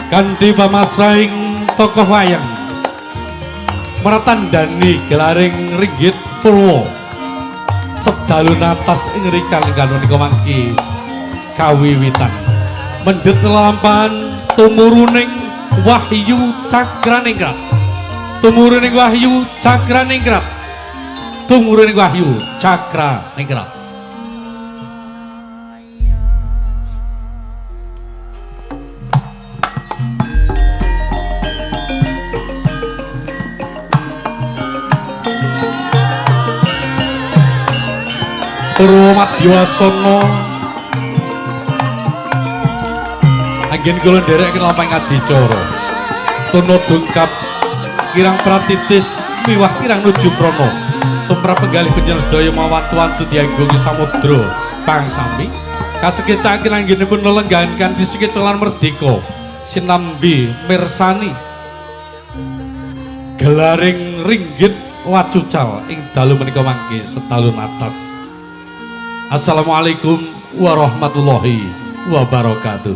Kanthi pamasrahing tokoh wayang meratandani gelaring ringgit purwa sedalu natas ing rikang menika mangki kawiwitan mendhet lelampahan tumuruning wahyu cakraningrat, tumuruning wahyu cakraningrat, tumuruning wahyu cakraningrat. Purwa Madyasana anggen kula nderekaken lampahing adicara tuna dungkap kirang pratitis miwah kirang nuju prana tumrap penggalih panjenengan sedaya mawantu-wantu dianggungi samudra pangsami kasekecaken anggenipun lelenggahan kanthi sekeca lan merdeka sinambi mirsani gelaring ringgit wacucal ing dalu menika mangke sedalu natas. Assalamualaikum warahmatullahi wabarakatuh.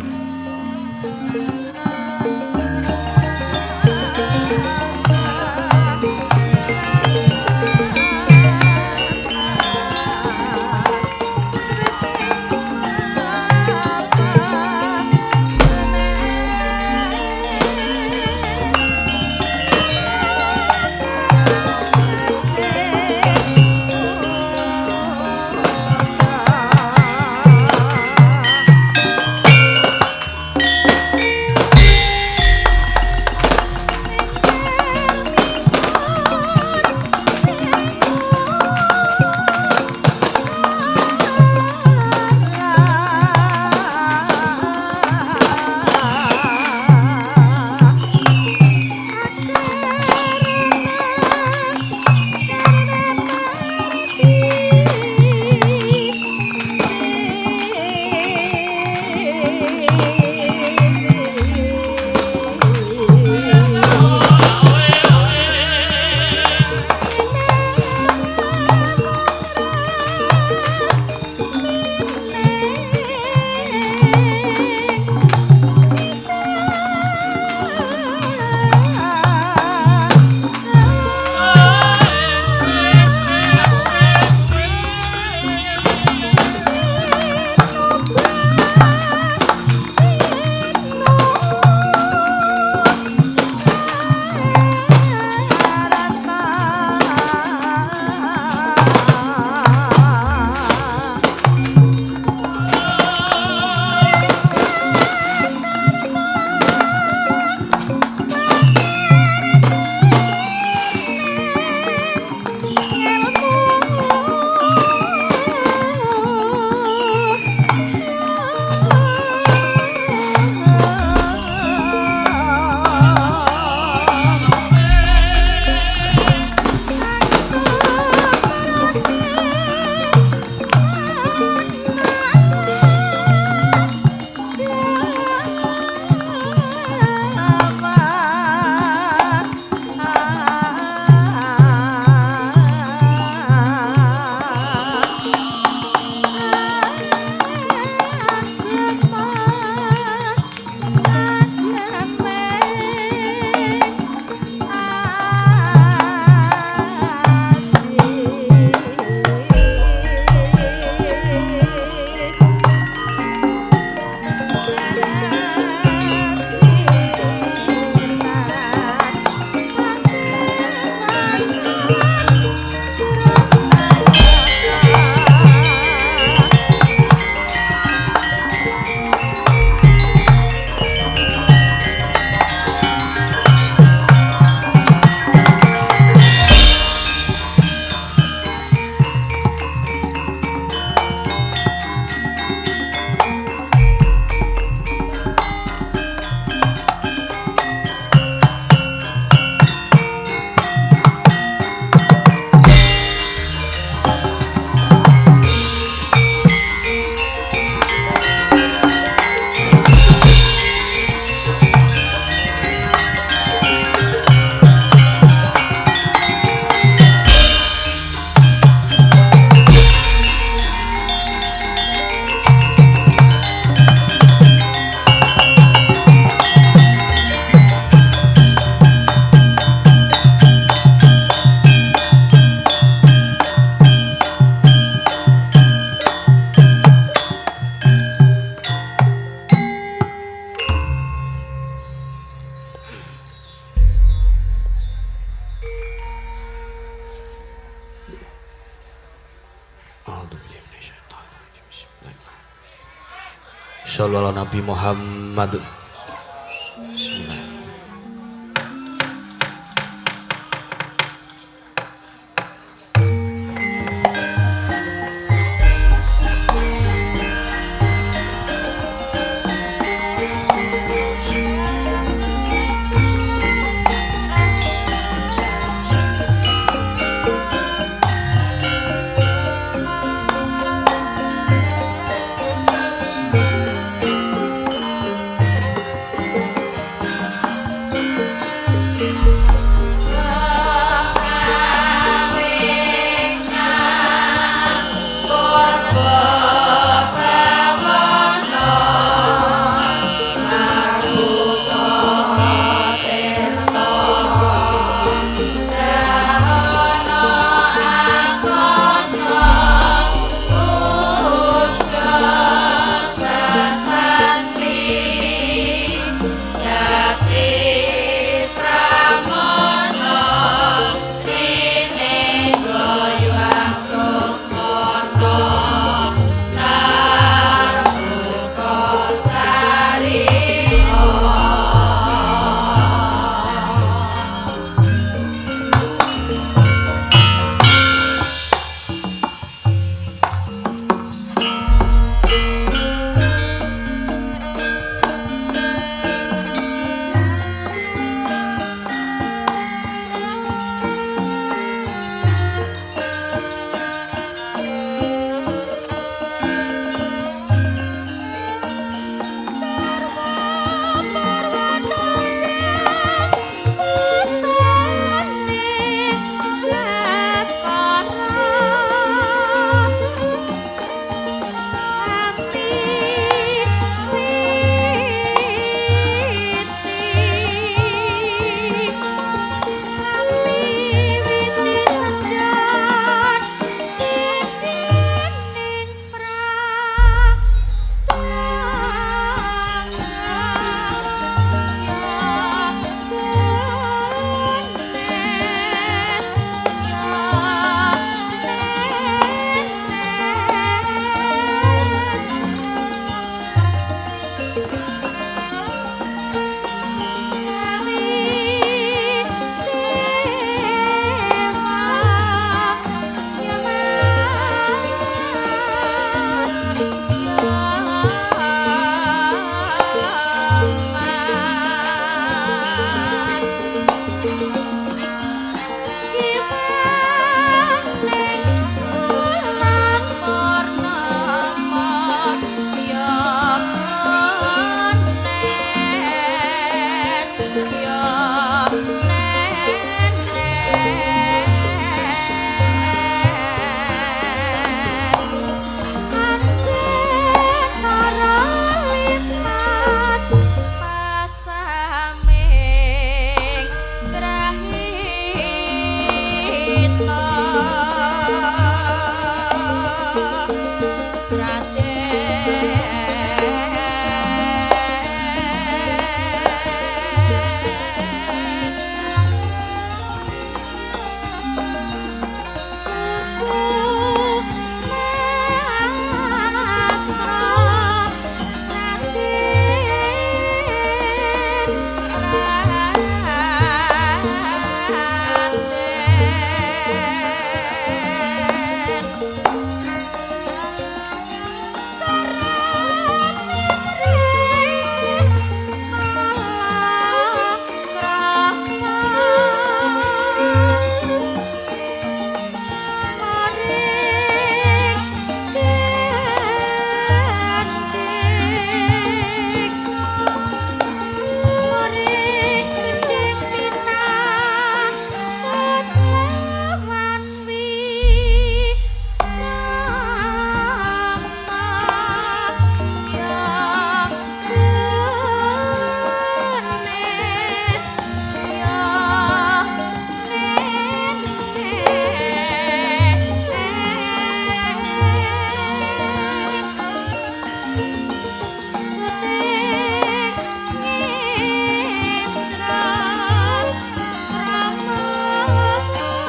Sallallahu Nabi Muhammad. Bismillah.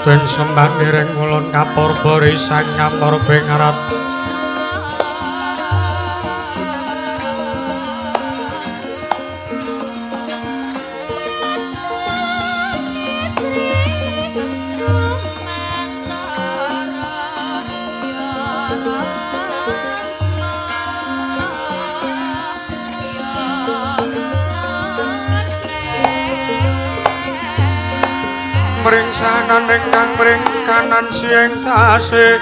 Den sembah ngiring ulun kapurba risang ngamur bingarat. mringsanan ingkang mring kanan siang tasih.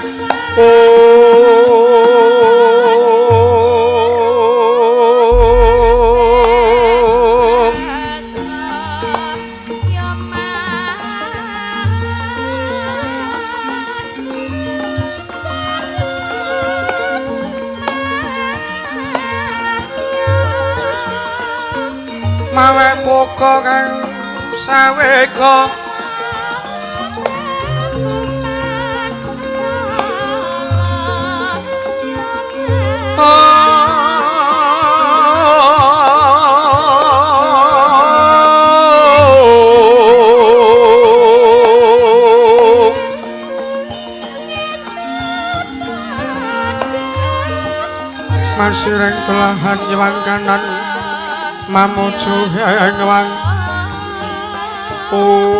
Mawe poka kang sawega Masireng telahan nyewang kanan mamuju hengwang. Ong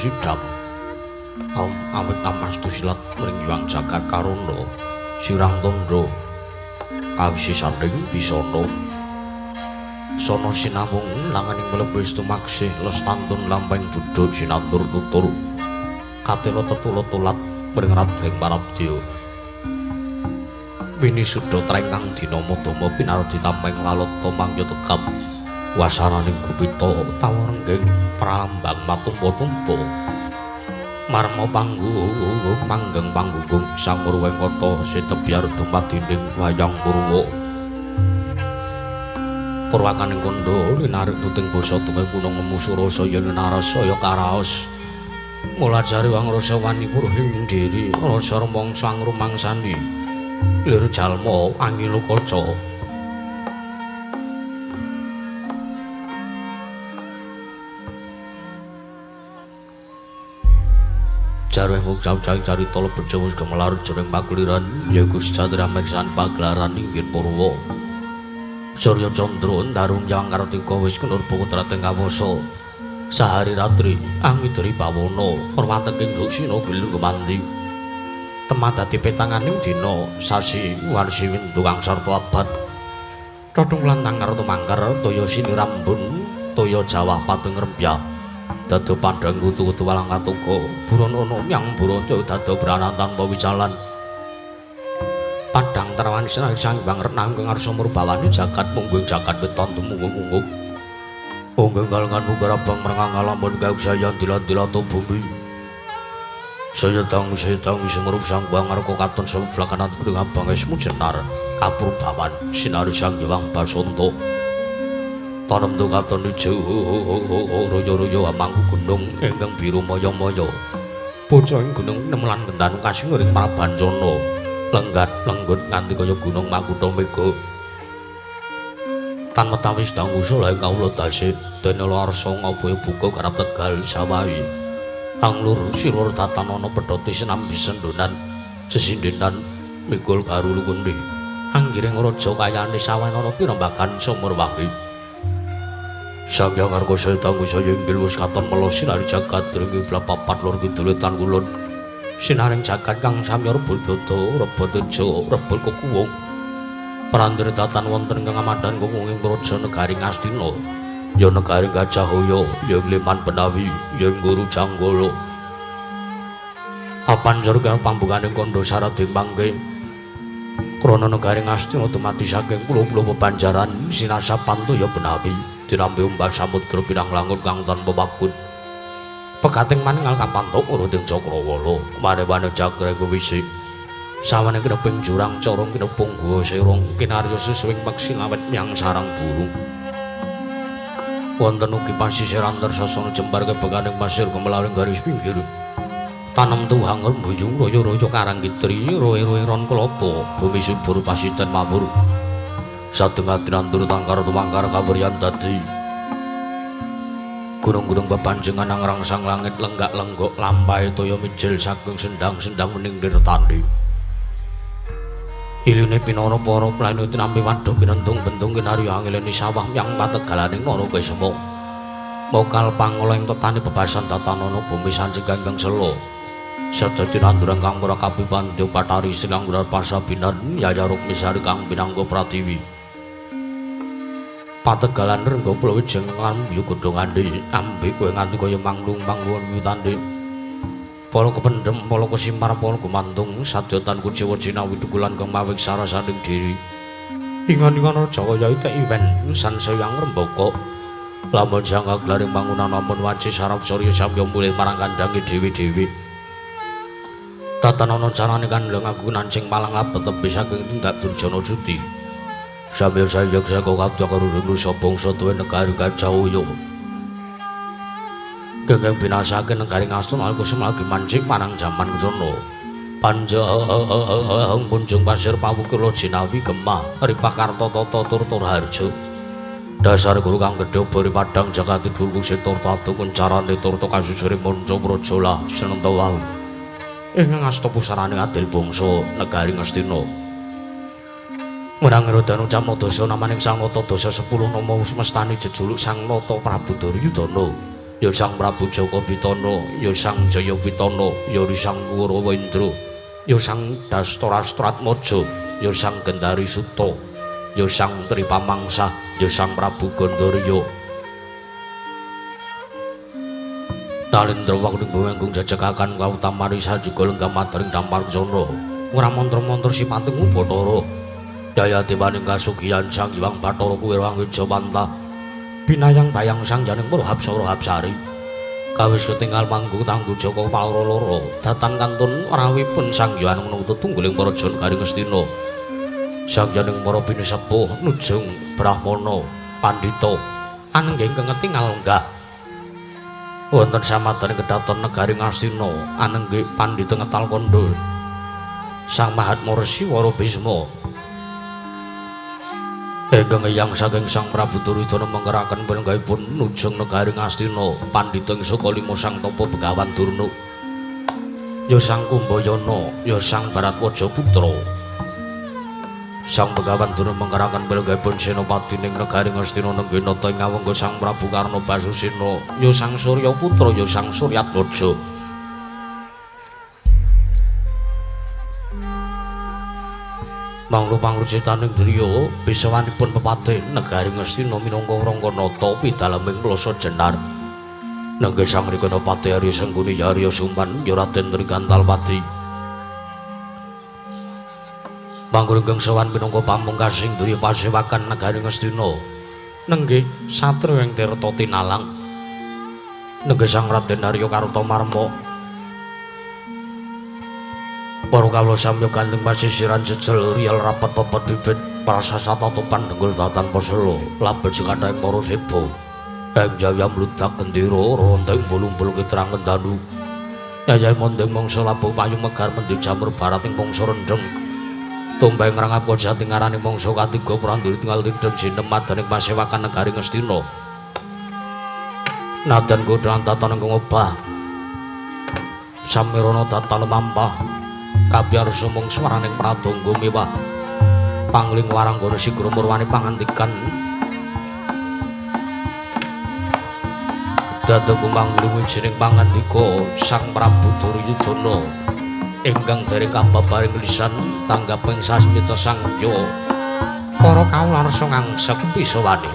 Sidam awit amastu silat mring jagat karana sirang tandha kawisisaning bisana sana sinawung langaning mlebes tumaksih lestantun lampahing budha sinantur tutur katela tetula tulat mring Raden Parabdya winisuda trengkang dina madama pinardi tampeng lalata mangya tegap wasananing gupita tawa rengging pralambang matumpa-tumpa marma panggung manggeng panggung sangur wengkata sitebyar dumadining wayang purwa purwakaning kandha linarik tuting basa tume gunung nemu surasa ya linarasa ya karaos mulajari wangrasa wani purhing diri rasa rumangsa ngrumangsani lir jalma angilu kaca. Jarweh mung cacah carita lebet wis gemelar jroning pakuliran yaiku sejatine mirsan pagelaran inggih Purwa. Surya Candra Darung Hyang Kartika wis kenurba kodrating kawasa. Sahari ratri angidri bawana perwatengking duksina gilir gumanti. Temah dadi petanganing dina sasi warsi windu kang sarta abad. Tothung lantang karo tumangker toya sinirambun toya jawah pating rembyah. Dado pandang kutu-kutu walang katuka buronono yang burono dado branan tanpa wicalan padang terawan sinari sang bang renang kang ngarsa murbawani jagat mungguing jagat weton tumunggung-unggung unggung galengan munggar abang merengang ngalamun kausayan dilat-dilat bumi saya tang semerup sang bang ngarka katon sebelakanat kuning abang esmu jenar kapurbawan sinari sang hyang basonto tanem tu katon ijo royo-royo amangku gunung ingkang biru maya-maya bocah ing gunung nemelan gendan kasinur ing Prabancana lenggat lenggut nganti kaya gunung Makutha Mega tan metawis dang usul ing kawula dase dene larsa ngabaya buka garap Tegal sawahi anglur silur tatanana pedhote sinambi sendonan sesindenan mikul garu lukundi anggiring raja kayane sawanana pirembagan sumur wangi. Sang Hyang Arka saya tangguh saya inggil wis katon mela sinari jagat ring kiblat papat lor kidul wetan kulon sinaring jagat kang samya rebul bada rebut teja rebul kekuwung prandene datan wonten kang amandan kuwung ing praja negari Ngastina ya negari Gajahaya ya ing Liman Benawi ya ing Guru Janggala apanjur kang pambukaning kandha syarat ing mangke Krana negari Ngastina dumadi saking pulo-pulo pebanjaran sinasapan toya benawi dinampi umbah samudra pinang langun kang tanpa wakun. Pekating maningal kapantuk uruting cakrawala wane-wane jagreng wisi. Sawane kineping jurang corong kinepung guwa serong kinarya sesuwing peksi lawet myang sarang burung. Wonten ugi pasisir antar sasana jembar kebekaning pasir kemelaring garis pinggir. Tanem tuwang rembuyung royo-royo karang kitri roe-roe ron kelapa bumi subur pasiten mawur. Satengah tinandur tangkar tumangkar kawuryan dadi. Gunung-gunung bepanjengan ngrangsang langit lenggak-lenggok lampahe toya mijil saking sendang-sendang wening dirtani. Iline pinara para plane tinampi wadhuh pinentung-bentung kinarya angileni sawah yang pategalaning Narakesema. Mokal pangola ing tetani bebasan tatanana bumi sancing ganggang sela. Sada tinanduran kang ora kapipandya Bathari Sinangguran Pasabinan Yaya Rukmisari kang pinangga pratiwi. Pategalan rengga pulo wijeng ngambu godhongane ambi kowe nganti kaya manglung-manglung wiwitane. Para kependhem, para kesimpar, para gumantung sadya tan kuciwa jinawi dukulan kang mawing sarasaning diri. Ingon-ingon raja kaya ite iwen sansaya ngrembaka. Lamun sang kaglaring mangunan amun wanci sarap surya samya mulih marang kandhange dhewe-dhewe. Tatanana carane kandhang aku nancing malang labet tebih saking tindak durjana judi. Samya sayek saka kabeh karuring nusa bangsa tuwe negari Gajah. Genggeng binasake negari Ngastina kusum lagi mancing marang jaman kuno. Panjang punjung pasir pawukir jinawi gemah ripah karta tata tur harja. Dasar guru kang gedhe bori padang jagat dhuwur setor tatu kuncarane turta kasusure manca praja lah senenta wau. Ing ngasta pusarane adil bangsa negari Ngastina. Menang rodano camna dasa namaning Sang Nata dasa 10 nama semestani jejuluk Sang Nata Prabu Duryudana. Ya Sang Prabu Jaka Pitana, ya Sang Jaya Pitana, ya Sang Kurawendra, ya Sang Dastarastratmaja, ya Sang Gendari Suta, ya Sang Tripamangsa, ya Sang Prabu Gandarya. Nalendra waktu bumi jajakakan kautamani sajuga lenggah madaring dampar jana. Ora mantra-mantra sipating Bathara. Jaya dewaning kasugihan Sang Hyang Bathara kuwi Wangijawanta. Binayang bayang sang janing para hapsara hapsari. Kawis ketinggal manggung tanggu Jaka Paloro loro. Datan kantun rawipun Sang Hyang nuntut tungguling para jon garing Ngastina. Sang janing para pinusepuh nujung brahmana pandhita anenggih ingkang ketingal lenggah. Wonten samadane kedaton negari Ngastina anenggih pandhita ngetal kandha Sang Mahatma Resi Wara Bisma. Ingkang eyang saking Sang Prabu Duryudana mengeraken penenggahipun nujung negari Ngastina pandhita ing saka lima Sang Tapa Begawan Durna, ya Sang Kumbayana, ya Sang Baratwaja Putra. Sang Begawan Durna mengeraken penenggahipun senopati ning negari Ngastina nenggih nata ing awangga Sang Prabu Karna Basusena, ya Sang Surya Putra, ya Sang Suryatmaja. Manglu pangrucitaning driya bisawanipun pepatih negari Ngastina minangka Rangkanata pidaleming Plasa Jenar. Nenggih Sang Rikanapati Arya Sengkuni ya Arya Suman ya Raden Trigantalpati. Manggur ingkang sowan minangka pamungkasing driya pasewakan negari Ngastina. Nenggih satriya ing Tirta Tinalang. Nenggih Sang Raden Arya Kartamarma. Para kawula samya gandeng pasisiran jejel riyal rapat pepet bibit prasasa tatopan dengkul datan pasela labet sekadhaing para seba. Ing jaya mludak gendera ronteng bulung-bulung kitrang kendanu. Yayahe mondeng mangsa labuh payu megar mendhi jamur barating mangsa rendheng. Tumbang ngrangap jati ngarani mangsa katiga pranduri tinggal tidhem jinem madaning pasewakan negari Ngastina. Nadan godhong tatan ingkang obah. Samirana tatan mampah. Kabyar sumung swaraning pradangga mewah. Pangling waranggana sigra murwani pangantikan. Dados kumanggung wijining pangandika Sang Prabu Duryudana ingkang dereng kababaring lisan tanggaping sasmita sang ya para kawula rasa ngangsek pisawane.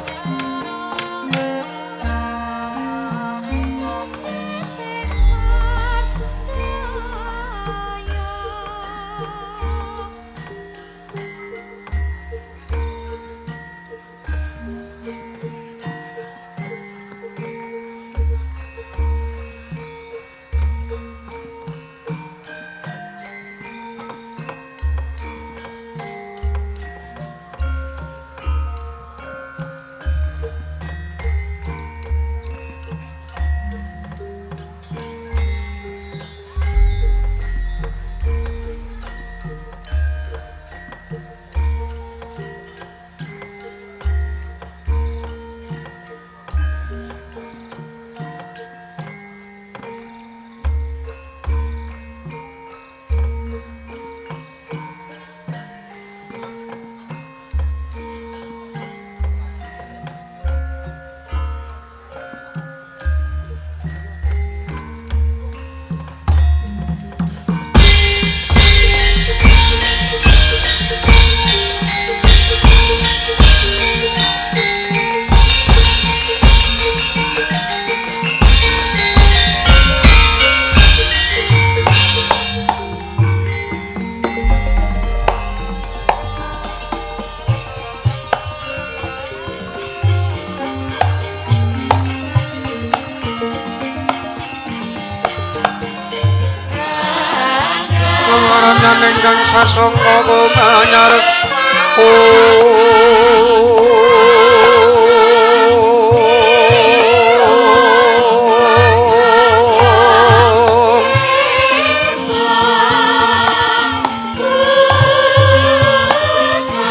Panemon ingkang sasangka kumanyar.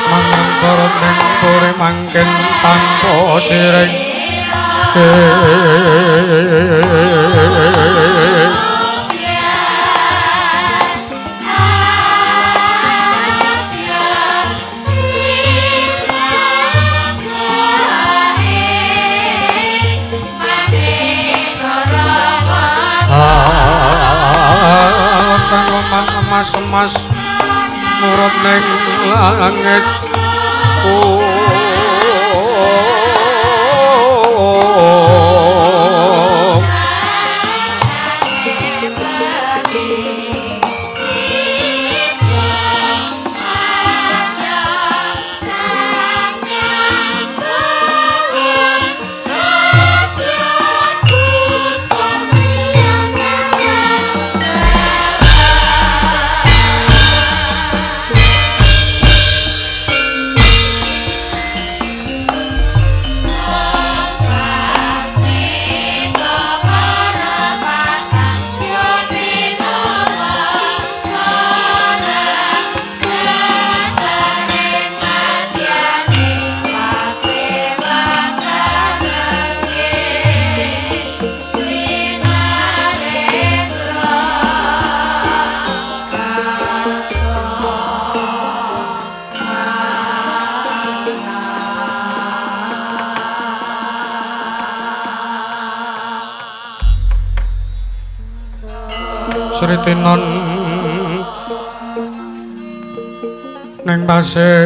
Mangrengkara ning puri mangken tanpa siring. Kang omah emas-emas murub ning langit. Sritinon ning pasewakan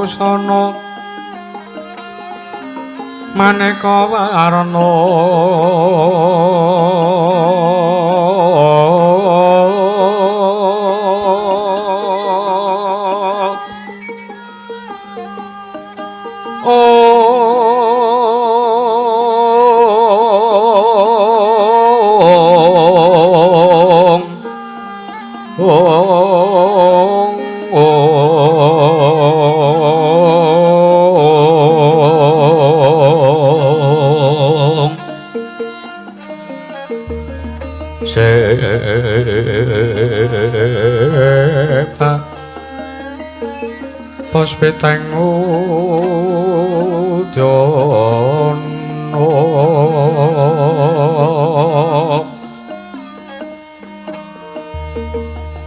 busana maneka warna. Ong ong ong sepa puspiteng udana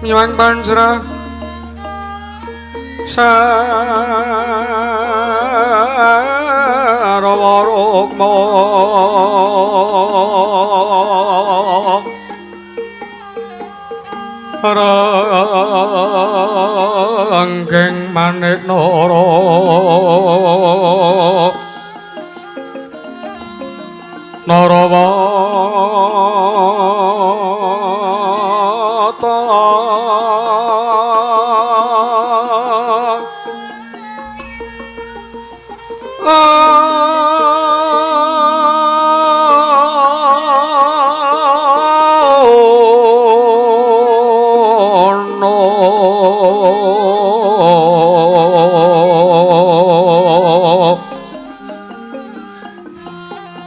miwang panjra sarawa rukma ranggeng manik nara narawata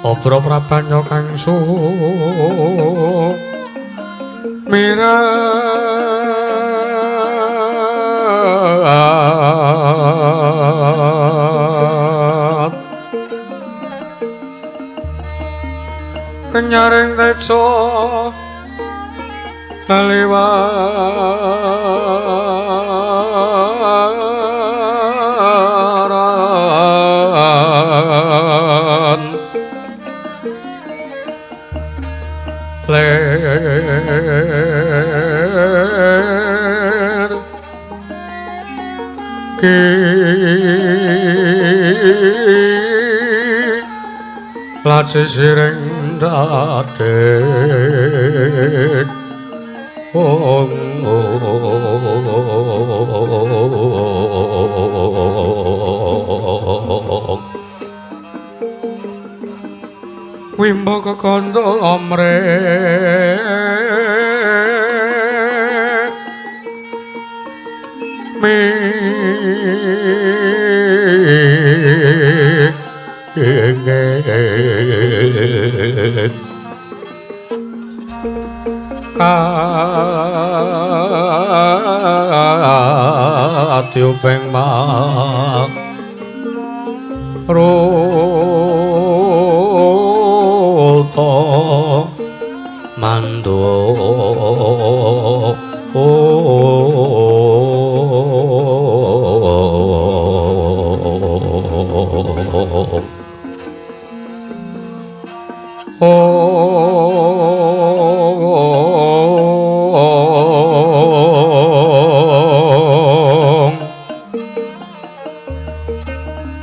Obro prabanya kang sumirat kenyaring reksa kaliwaran ler ki laci siring Raden ong wimbo kekandha amre mi katyuping maruta mandu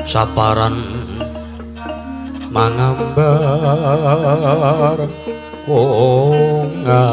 saparan mangambar kongas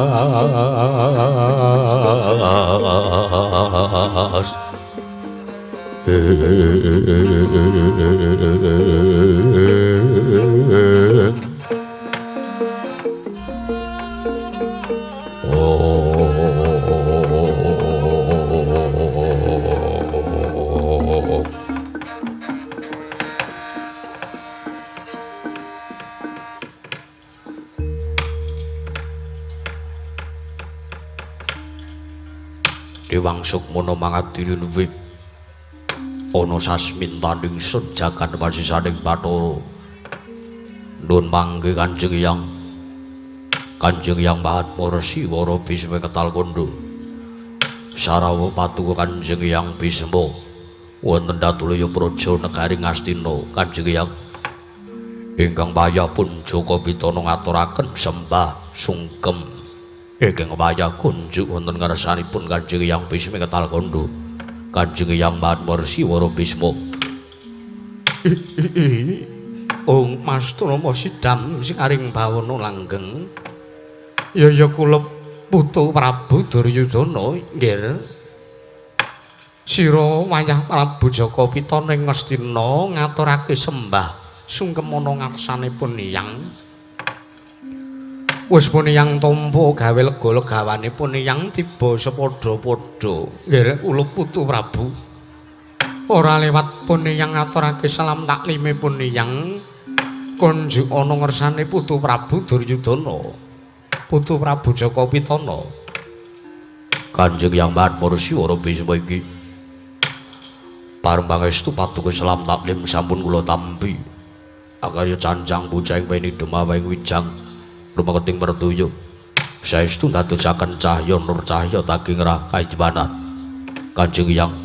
Dewang Sukmana mangadili luwih ana sasmintaning sun jagan wasisaning Bathara. Nun mangke Kanjeng Hyang. Kanjeng Hyang Mahatma Resi Wara Bisma Ketal Kandha. Sarawa patuko Kanjeng Hyang Bisma wonten Datulaya Praja negari Ngastina. Kanjeng Hyang ingkang wayah pun Jaka Pitana ngaturaken sembah sungkem ingkang wayah kunjuk wonten ngarsanipun Kanjeng Hyang Bisma Ketal Kandha. Kanjeng Hyang Mahatma Resi Wara Bisma. Ong Mas Trama sidam sing aring bawana langgeng. Ya ya kula putu Prabu Duryudana nggih. Sira wayah Prabu Jaka Pitana ing Ngastina ngaturake sembah sungkem ana ngarsanipun Hyang. Wis pun Hyang tampa gawe lega legawanipun Hyang tiba sepadha-padha nggih kula putu Prabu. Ora lewat pun Hyang ngaturake salam taklimipun Hyang kunjuk ana ngersane putu Prabu Duryudana, putu Prabu Jaka Pitana. Kanjeng Hyang Mahatma Resi Wara Bisma iki pareng pangestu patuko salam taklim sampun kula tampi. Akarya cancang bocah ing weni demawing wijang rumeketing mertuya. Saestu ndadosaken cahya nur cahya daging ra kajiwanan. Kanjeng Hyang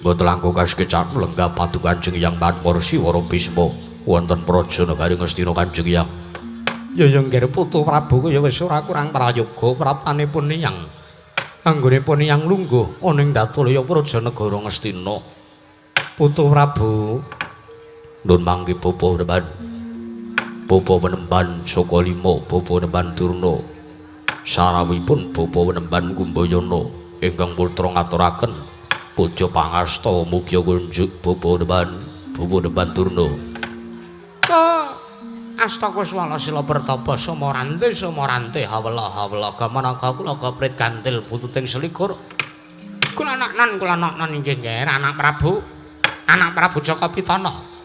mboten langkung kasekecan lenggah padu Kanjeng Hyang Mahatma Resi Wara Bisma wonten praja negari Ngastina Kanjeng Hyang. Ya ya nggih putu Prabu kaya wis ora kurang prayoga praptanipun Hyang. Anggonipun Hyang lungguh ana ing Datulaya praja negara Ngastina. Putu Prabu nun mangke bapa reban. Bapa Penemban Sokalima, Bapa Penemban Durna, sarawipun Bapa Penemban Kumbayana ingkang putra ngaturaken puja pangasta mugia kunjuk Bapa Penemban, Bapa Penemban Durna. Astaka swala sila pertapa samarante samarante hawela hawela gamanaka kula gaprit gantil pututing selikur. Kula anaknan inggih nggih anak Prabu Jaka Pitana.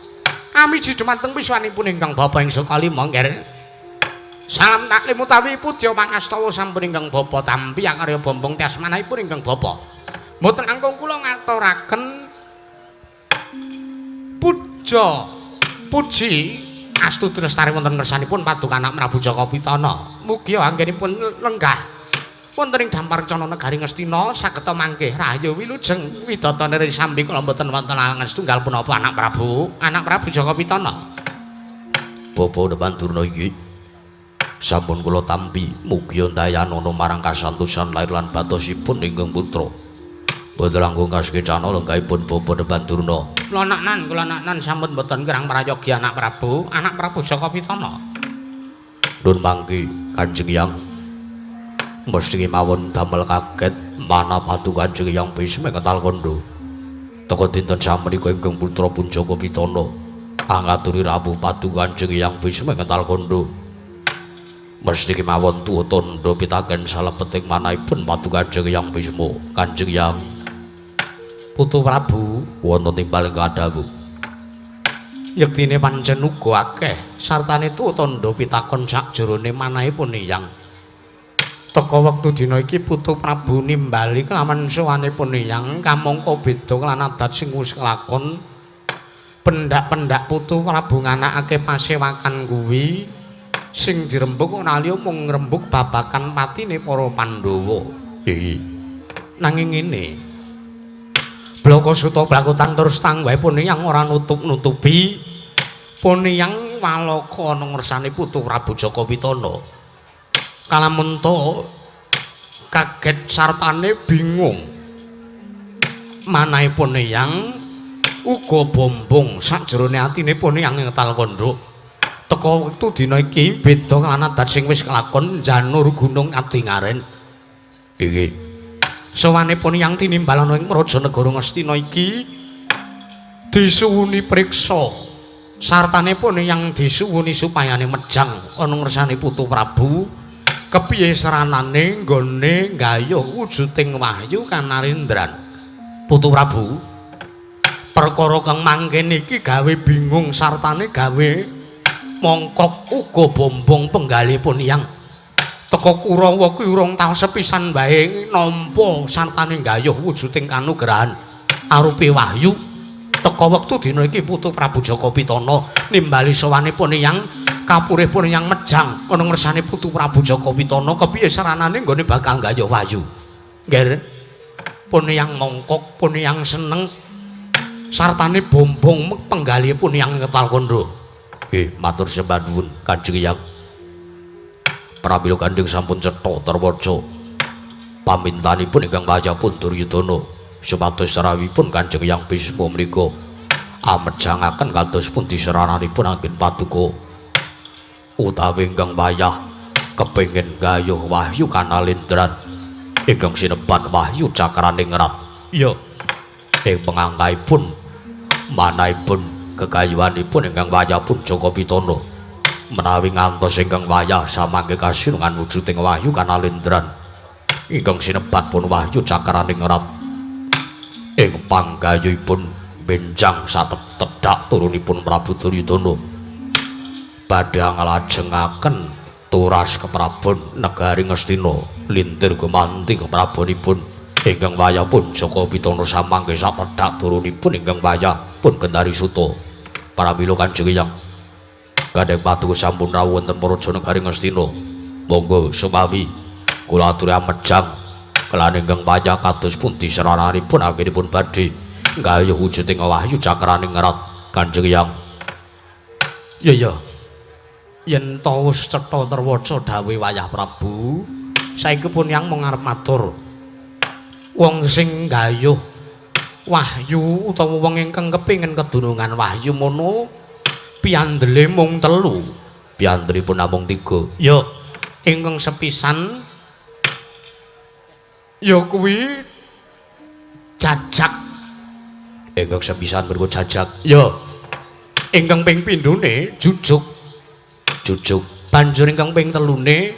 Amiji dumateng wiswanipun ingkang bapa ing Sokalima nggih. Salam taklim utawi pudya pangastawa sampun ingkang bapa tampi akarya bombong tiasmanahipun ingkang bapa. Mboten langkung kula ngaturaken puja puji astuti lestari wonten ngersanipun paduka anak Prabu Jaka Pitana. Mugi anggenipun lenggah wonten ing Dampar Cana negari Ngastina sageta mangke rahayu wilujeng widatane sambi kula mboten wonten alangan setunggal punapa anak Prabu Jaka Pitana. Bapa Penemban Durna iki sampun kula tampi mugi ndayanana marang kasantosan lair lan batosipun ingkang putra. Mboten langkung kasekecana lenggahipun Bapa Penemban Durna. Kula naknan sampun mboten kirang prayogi anak Prabu Jaka Pitana. Nun mangki Kanjeng Hyang. Mesti mawon damel kaget manah Paduka Kanjeng Hyang Bisma ngetal kondo. Teka dinten samenika ingkang putra pun Jaka Pitana angaturi rawuh Paduka Kanjeng Hyang Bisma ngetal kondo. Mesti kemawon tuwa tandha pitaken salebeting manahipun Paduka Kanjeng Hyang Bisma. Kanjeng Hyang Putu Prabu wonten timbal kadhawuh. Yektine pancen uga akeh sartane tuwa tandha pitakon sakjerone manahipun Hyang. Teka wektu dina iki Putu Prabu nimbali kelawan sowanipun Hyang kamangka beda lan adat sing wis kelakon. Pendak-pendak Putu Prabu nganakake pasewakan kuwi sing dirembug ora liya mung ngrembug babakan patine para Pandhawa. Iki nanging ngene. Blaka Suta Blakutan terus tangguhipun Hyang ora nutup-nutupi pun Hyang walaka ana ngersane Putu Prabu Jaka Pitana. Kalamunta kaget sartane bingung. Manahipun Hyang uga bombong sakjerone atine pun Hyang ngetal kandha. Teka wektu dina iki beda lan adat sing wis kelakon janur gunung Adingaren. Iki sowanipun Hyang tinimbal ana ing praja negara Ngastina iki disuwuni priksa. Sartane pun Hyang disuwuni supayane mejang ana ngersane Putu Prabu. Kepiye seranane nggone nggayuh wujuding wahyu kanarendran. Putu Prabu, perkara kang mangkene iki gawe bingung sartane gawe mongkok uga bombong penggalipun Hyang. Teka Kurawa kuwi urung tau sepisan wae nampa sartane nggayuh wujuding kanugrahan arupi wahyu. Teka wektu dina iki Putu Prabu Jaka Pitana nimbali sowanipun Hyang kapurih pun Hyang mejang ana ngersane Putu Prabu Jaka Pitana kepiye saranane nggone bakal nggayuh wahyu. Nggih. Pun Hyang mongkok, pun Hyang seneng sartane bombong penggalihipun Hyang ngetal kandha. Nggih, matur sembah nuwun Kanjeng Hyang. Pramila gandeng sampun cetha terwaca pamintanipun ingkang wayahipun Duryudana supados sarawipun Kanjeng Hyang Bisma menika amejangaken kados pundi serananipun anggen paduka utawi ingkang wayah kepengin gayuh wahyu kanalendran ingkang sinebat wahyu cakraningrat. Iya. Ing pengangkaipun manahipun gegayuhanipun ingkang wayahipun Jaka Pitana menawi ngantos ingkang wayah samangke kasinungan wujuding wahyu kanalendran ingkang sinebat pun wahyu cakraningrat ing panggayuhipun benjang satedhak turunipun Prabu Duryudana badhe nglajengaken turas keprabon negari Ngastina lintir gumanti keprabonipun ingkang wayah pun Jaka Pitana samangke satedhak turunipun ingkang wayah pun Gendari Suta. Pramila Kanjeng Hyang gandeng paduka sampun rawuh wonten praja negari Ngastina. Monggo sumawi kula aturi amejang kelan ingkang wayah kados pundi serananipun anggenipun badhe nggayuh wujuding wahyu cakraningrat Kanjeng Hyang. Ya ya. Yen ta wis cetha terwaca dawuhe wayah Prabu, saiki pun Hyang mung arep matur. Wong sing nggayuh wahyu utawa wong ingkang kepengin kedunungan wahyu mono piandele mung telu. Piandelipun namung tiga. Ya, ingkang sepisan ya kuwi jajak. Ingkang sepisan menika jajak. Ya. Ingkang ping pindhone jujuk. Jujuk. Banjur ingkang ping telune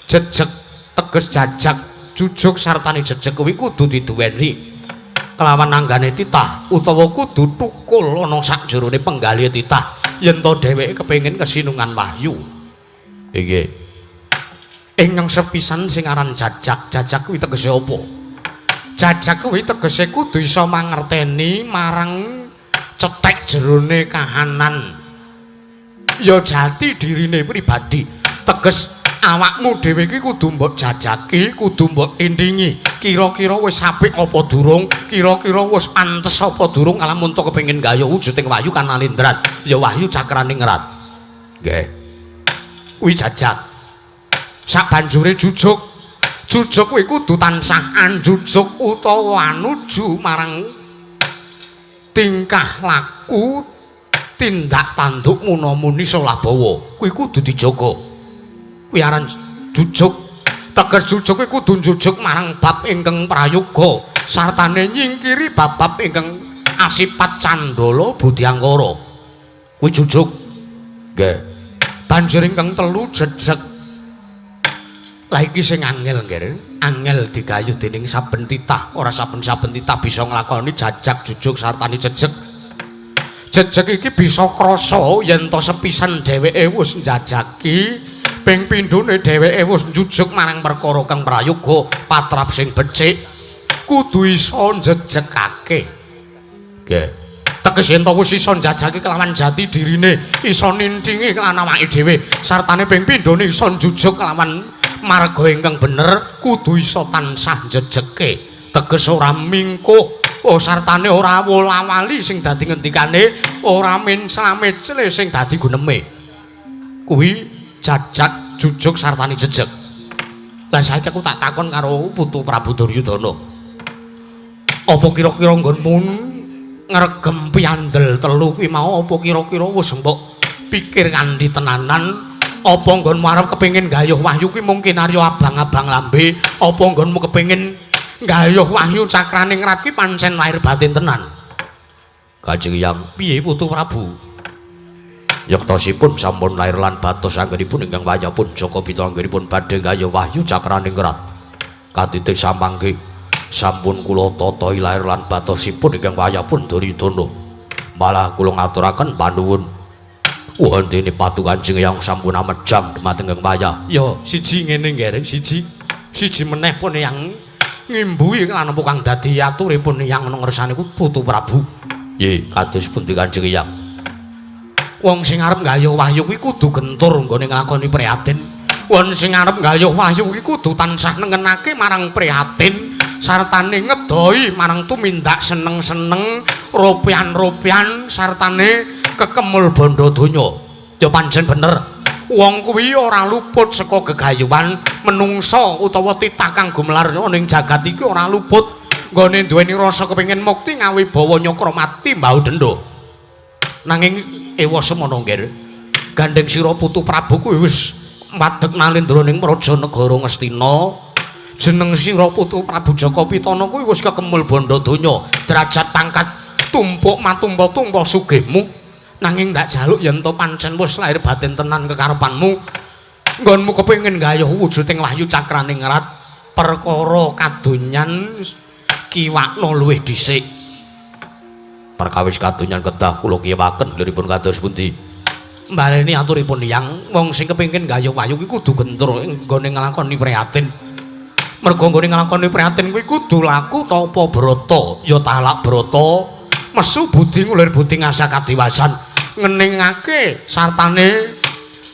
jejeg, teges jajak, jujuk sartane jejeg kuwi kudu diduweni kelawan anggane titah utawa kudu tukul ana sakjerone penggalih titah yen to dheweke kepengin kesinungan wahyu. Inggih. Ingkang sepisan sing aran jajak, jajak kuwi tegese apa? Jajak kuwi tegese kudu iso mangerteni marang cethek jerone kahanan. Ya jati dirine pribadi. Teges awakmu dhewe iki kudu mbok jajaki, kudu mbok tindingi. Kira-kira wis apik apa durung? Kira-kira wis pantes apa durung lamun to kepengin gayuh wujuding wahyu kanalendran? Ya wahyu cakraningrat. Nggih. Kuwi jajak. Sabanjure jujuk. Jujuk kuwi kudu tansah anjujuk utawa anuju marang tingkah laku tindak tanduk munamuni solabawa. Kuwi kudu dijaga. Kuwi aran jujuk. Teges jujuk kuwi kudu njujuk marang bab ingkang prayoga sartane nyingkiri bab-bab ingkang asipat candala budyangkara. Kuwi jujuk. Nggih. Banjur ingkang telu jejeg. Lah iki sing angel, Nggih. Angel digayuh dening saben titah, ora saben-saben titah bisa nglakoni jajak jujuk sartane jejeg. Jejeg iki bisa krasa yen to sepisan dheweke wis njajaki, ping pindhone dheweke wis njujuk marang perkara kang prayoga patrap sing becik, kudu iso njejegake. Nggih. Teges yen to wis iso njajaki kelawan jati dirine, iso nintingi kelawan awake dhewe, sartane ping pindhone iso njujuk kelawan marga ingkang bener, kudu iso tansah njejegke. Teges ora mingkuh, oh sartane ora wola-wali sing dadi ngendikane, ora mencla-mecle sing dadi guneme. Kuwi jajak jujuk sartane jejeg. Lah saiki aku tak takon karo putu Prabu Duryudana. Apa kira-kira nggonmu ngregem piandel telu kuwi mau apa kira-kira wis mbok pikir kanthi tenanan? Apa nggonmu arep kepengin gayuh wahyu kuwi mungkin arya abang-abang lambe? Apa nggonmu kepengin gayuh wahyu cakraning rat kuwi pancen lahir batin tenan? Kanjeng Hyang, piye putu Prabu? Yektosipun sampun lair lan batos anggenipun ingkang wayahipun Jaka Pita anggenipun badhe gayuh wahyu cakraning rat. Katiti samangke sampun kula tatahi lair lan batosipun ingkang wayahipun Duryudana. Malah kula ngaturaken panuwun. Wondene patu Kanjeng Hyang sampun amejang dhumateng ingkang wayah. Ya, siji ngene nggih, siji. Siji meneh pun yang ngimbuhi lan apa kang dadi aturipun yang ana ngersane ku putu Prabu. Nggih, kados pundi Kanjeng Hyang? Wong sing arep nggayuh wahyu kuwi kudu gentur nggone nglakoni prihatin. Wong sing arep nggayuh wahyu kuwi kudu tansah nengenake marang prihatin sartane ngedoi marang tumindak seneng-seneng, ropian-ropian sartane kekemul bondo donya. Ya pancen bener. Wong kuwi ora luput saka gegayuhan menungsa utawa titah kang gumelar ning jagat iki ora luput nggone duweni rasa kepengin mukti ngawibawa nyakra mati mbau denda. Nanging ewa semono nggih. Gandeng sira putu Prabu kuwi wis wadeg nalindra ning praja negara Ngastina. Jeneng sira putu Prabu Jaka Pitana kuwi wis kekemul bondo donya, derajat pangkat tumpuk matumpa-tumpa sugihmu. Nanging ndak jaluk yen to pancen wis lahir batin tenan kekarepanmu, nggonmu kepengin gayuh wujuding wahyu cakraning rat, perkara kadonyan kiwakna luwih dhisik. Perkawis kadonyan kedah kula kiwaken liripun kados pundi? Mbaleni aturipun Hyang, wong sing kepengin gayuh wahyu kuwi kudu gentur nggone nglakoni prihatin. Mergo nggone nglakoni prihatin kuwi kudu laku tapa brata, ya talak brata, mesu budi ngulir budi ngasah kadiwasan, ngeningake sartane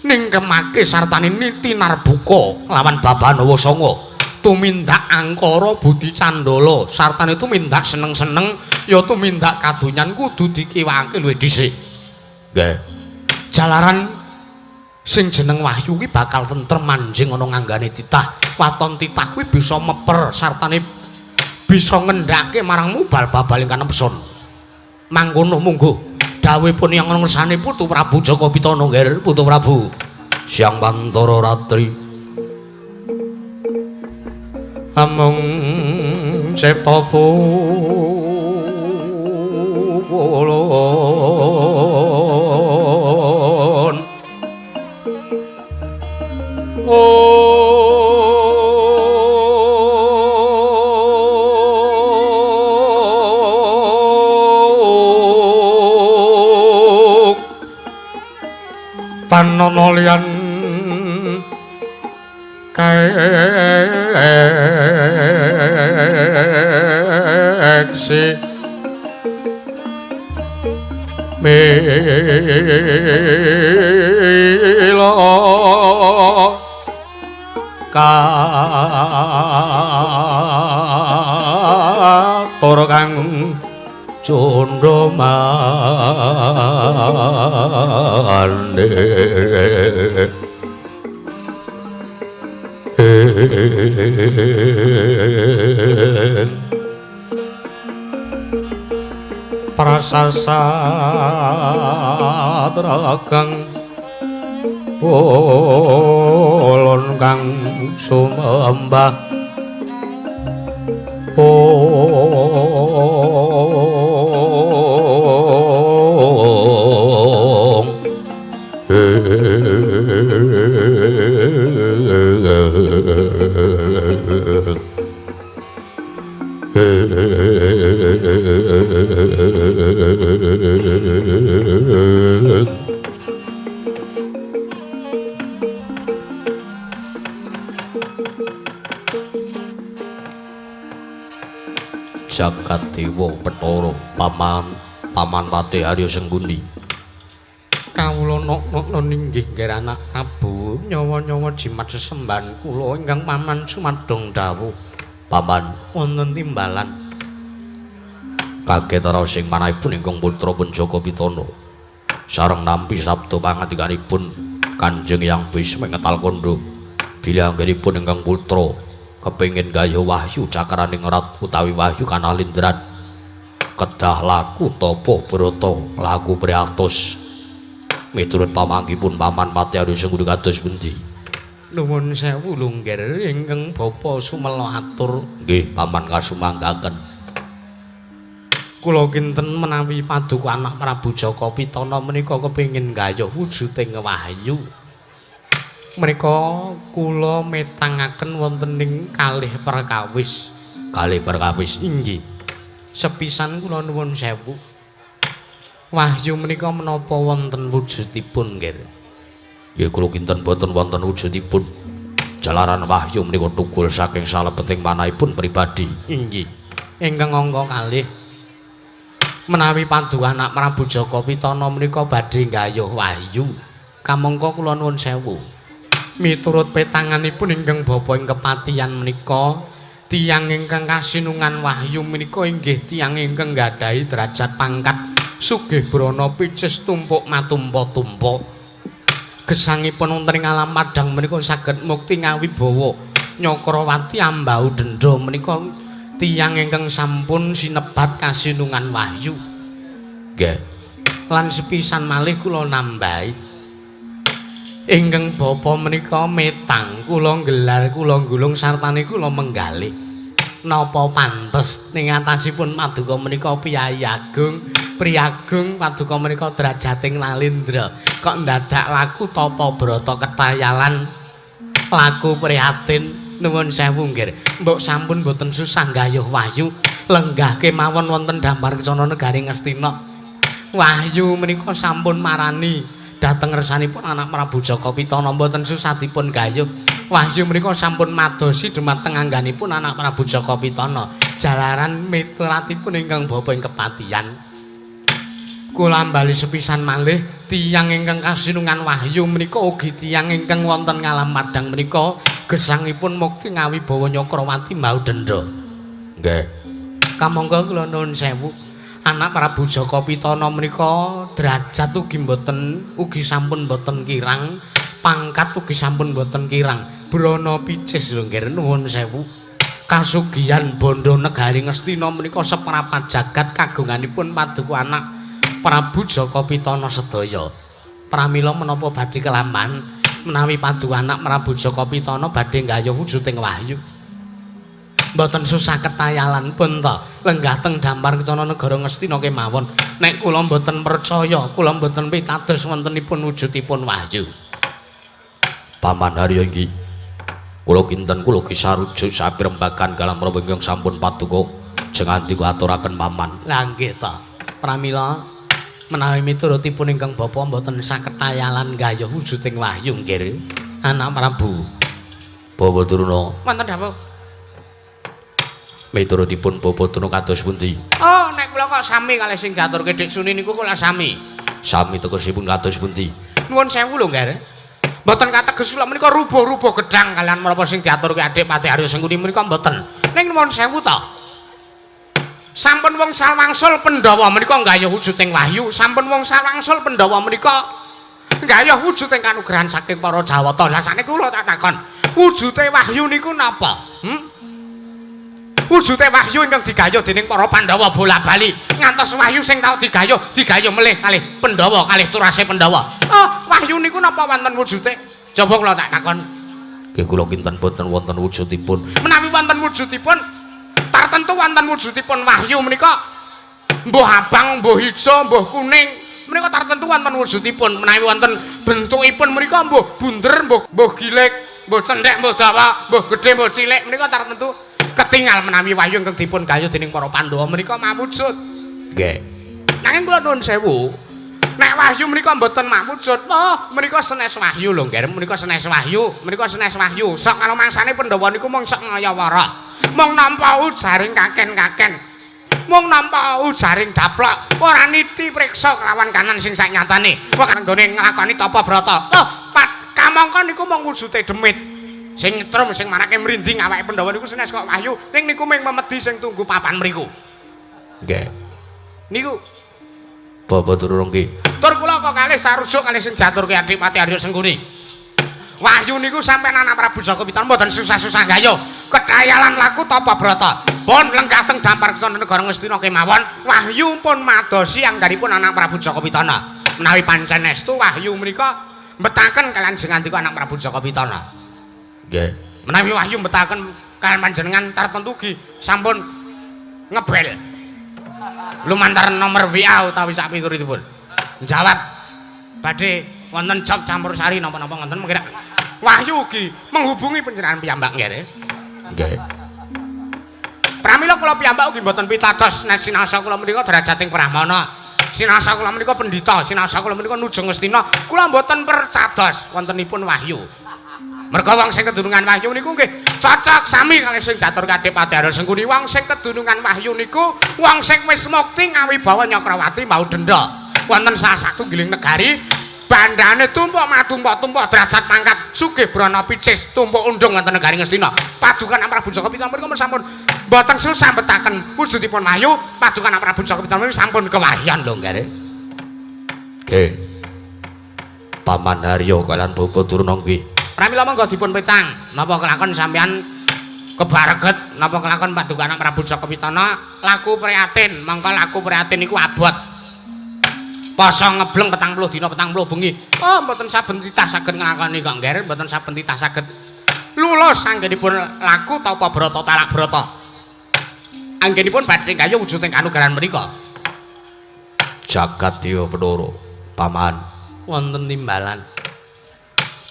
ningkemake sartane niti narbuka lawan babanawa sanga. Tumindak angkara budi candala sartane tumindak seneng-seneng ya tumindak kadonyan kudu dikiwake luwih dhisik. Nggih. Jalaran sing jeneng wahyu kuwi bakal tentrem manjing ana nganggane titah. Waton titah kuwi bisa meper sartane bisa ngendhake marang mubal babal ingkang nepsun. Mangkono mungguh dawuhipun yang ngersane putu Prabu Jaka Pitana nggih putu Prabu. Siang pantara ratri amung cipta pulun tanono liyan kaeksi mila katur kang candha mane prasasat ragang Ulun kang sumembah ong Jagat Dewa Bathara Paman Paman Patih Arya Sengkuni. Kawula nok-nokno inggih nggih anak Prabu, nyawa-nyawa jimat sesembahan kula ingkang paman sumadong dawuh. Paman wonten timbalan. Kaget raos ing manahipun ingkang putra pun Jaka Pitana. Sareng nampi sabda pangandikanipun Kanjeng Hyang Bisma ngetal kandha bilih anggenipun ingkang putra kepengin gayuh wahyu cakraning rat utawi wahyu kanalindran kedah laku tapa brata laku priatos miturut pamanggipun Paman Patih Arya Sengkuni kados pundi? Nuwun sewu lho nggih ingkang bapa sumela atur. Nggih paman kasumanggaken. Kula kinten menawi paduka anak Prabu Jaka Pitana menika kepengin gayuh wujuding wahyu. Menika kula metangaken wonten ing kalih perkawis. Kalih perkawis inggih. Sepisan kula nuwun sewu. Wahyu menika menapa wonten wujudipun nggih? Nggih kula kinten boten wonten wujudipun. Jalaran wahyu menika tukul saking salebeting manahipun pribadi. Inggih. Ingkang angka kalih menawi paduka anak Prabu Jaka Pitana menika badhe nggayuh wahyu. Kamangka kula nuwun sewu. Miturut petanganipun ingkang bapa ing kepatihan menika tiyang ingkang kasinungan wahyu menika inggih tiyang ingkang nggadahi derajat pangkat sugih brana picis tumpuk matumpa-tumpa. Gesangipun wonten ing alam padhang menika saged mukti ngawibawa Nyakrawati ambau dendha menika tiyang ingkang sampun sinebat kasinungan wahyu. Nggih. Lan sepisan malih kula nambahi ingkang bapa menika metang kula nggelar kula nggulung sartane kula menggalih. Napa pantes ning atasipun paduka menika piyayi agung, priyagung paduka menika derajating nalindra kok ndadak laku tapa brata ketayalan laku prihatin. Nuwun sewu nggih. Mbok sampun boten susah nggayuh wahyu, lenggah kemawon wonten Dampar Kencana negari Ngastina. Wahyu menika sampun marani dhateng ngersanipun anak Prabu Jaka Pitana mboten susah dipun gayuh. Wahyu menika sampun madosi dumateng angganipun anak Prabu Jaka Pitana. Jalaran mituratipun ingkang bapa ing kepatihan. Kula ambali sepisan malih tiyang ingkang kasinungan wahyu menika ugi tiyang ingkang wonten ngalam padhang menika gesangipun mukti ngawibawa Nyakrawati mbau dendha. Nggih. Kamangka kula nuwun sewu. Anak Prabu Jaka Pitana menika derajat ugi mboten ugi sampun mboten kirang, pangkat ugi sampun mboten kirang. Brana picis lho nggih nuwun sewu. Kasugihan bondo negari Ngastina menika seprapat jagat kagunganipun paduka anak Prabu Jaka Pitana sedaya. Pramila menapa badhe kelampahan menawi paduka anak Prabu Jaka Pitana badhe nggayuh wujuding wahyu. Mboten susah ketayalan pun ta lenggah teng Dampar Kencana negara Ngastina kemawon. Nek kula mboten percaya, kula mboten pitados wontenipun wujudipun wahyu. Paman Harya inggih. Kula kinten kula kisarujuk sapirembagan galam menapa ingkang sampun paduka jengan dikaturaken paman. Lah nggih ta. Pramila menawi miturutipun ingkang bapa mboten saketayalan gayuh wujuding wahyu nggih. Anak Prabu Bawa Durna. Wonten dawuh. Miturutipun Bapak Durna kados pundi? Oh, nek kula kok sami kalih sing diaturke Dik Suni niku kula sami. Sami tegesipun kados pundi? Nuwun sewu lho, Nggih. Mboten kateges kula menika rubuh-rubuh gedhang kalian menapa sing diaturke Adik Patih Arya Sengkuni menika mboten. Ning nuwun sewu ta. Sampun wong sawangsul Pandhawa menika nggayuh wujuding wahyu, sampun wong sawangsul Pandhawa menika nggayuh wujuding kanugrahan saking para Jawata. Lah sakniki kula tak takon, wujude wahyu niku napa? Wujude wahyu ingkang digayuh dening para Pandhawa bola-bali ngantos wahyu sing tau digayuh, digayuh melih kalih Pandhawa kalih turase Pandhawa. Oh, Wahyu niku napa wonten wujude? Coba kula tak takon. Nggih kula kinten boten wonten wujudipun. Menawi wonten wujudipun, tartentu wonten wujudipun wahyu menika mbuh abang, mbuh ijo, mbuh kuning, menika tartentu wonten wujudipun. Menawi wonten bentukipun menika mbuh bunder, mbuh gilik, mbuh cendhek, mbuh dawa, mbuh gedhe, mbuh cilik, menika tartentu ketingal menawi wahyu ingkang dipun gayuh dening para Pandhawa menika mawujud. Nggih. Nanging kula nuwun sewu, nek wahyu menika mboten mawujud, oh menika senes wahyu lho, Ngger, menika senes wahyu, menika senes wahyu. Sok karo mangsane Pandhawa niku mung sok ngayawara. Mung nampa ujaring kaken-kaken. Mung nampa ujaring daplok, ora niti priksa kelawan kanan sing saknyatane. Wah kanggone nglakoni tapa brata. Oh, kamangka niku mung wujude demit. Sing nyetrum sing marake mrinding awake Pandhawa niku senes kok wahyu, ning niku mung memedi sing tunggu papan mriku. Nggih. Niku Bapak Durung nggih. Tur kula kok kalih sarujuk kalih sing diaturke Adipati Arya Sengkuni. Wahyu niku sampeyan anak Prabu Jaka Pitana mboten susah-susah gayuh. Kekayalan laku tapa brata. Pun lenggah teng dampar kesana negara Ngastina kemawon, wahyu pun madosi anggaripun anak Prabu Jaka Pitana. Menawi pancen estu wahyu menika mbetaken kalian sing ngandika anak Prabu Jaka Pitana. Nggih. Menawi wahyu mbetaken kalian panjenengan tartentu ugi sampun ngebel. Lumantar nomor WA utawi sak piturutipun. Jawab badhe wonten job campur sari napa-napa ngoten mungkin wahyu ugi menghubungi panjenengan piyambak nggih. Nggih. Pramila kula piyambak ugi mboten pitados nek sinasa kula menika derajating brahmana. Sinasa kula menika pendhita, sinasa kula menika nuju Ngastina. Kula mboten percados wontenipun wahyu. Merga wong sing kedunungan wahyu niku nggih cocok sami kalih sing diatur Adipati Arya Sengkuni. Wong sing kedunungan wahyu niku wong sing wis mukti ngawibawa Nyakrawati mau denda. Wonten salah satunggiling negari bandane tumpuk matumpuk-tumpuk derajat pangkat sugih brana picis tumpuk undung wonten negari Ngastina. Padukan Prabu Jaka Pitana menika sampun mboten susah mbetaken wujudipun wahyu, padukan Prabu Jaka Pitana menika sampun kewahyan lho nggih. Nggih. Paman Haryo kalian Bapak Durna nggih. Pramila monggo dipun petang, napa kelakon sampeyan kebareget, napa kelakon paduka anak Prabu Jaka Pitana laku prihatin, mongko laku prihatin niku abot. Poso ngebleng 40 dina 40 bengi. Oh, mboten saben titah saged nglakoni kok, Ngger, mboten saben titah saged lulus anggenipun laku tapa brata talak brata. Anggenipun badhe gayuh wujuding kanugrahan menika. Jagat Dewa Bathara, Paman wonten timbalan.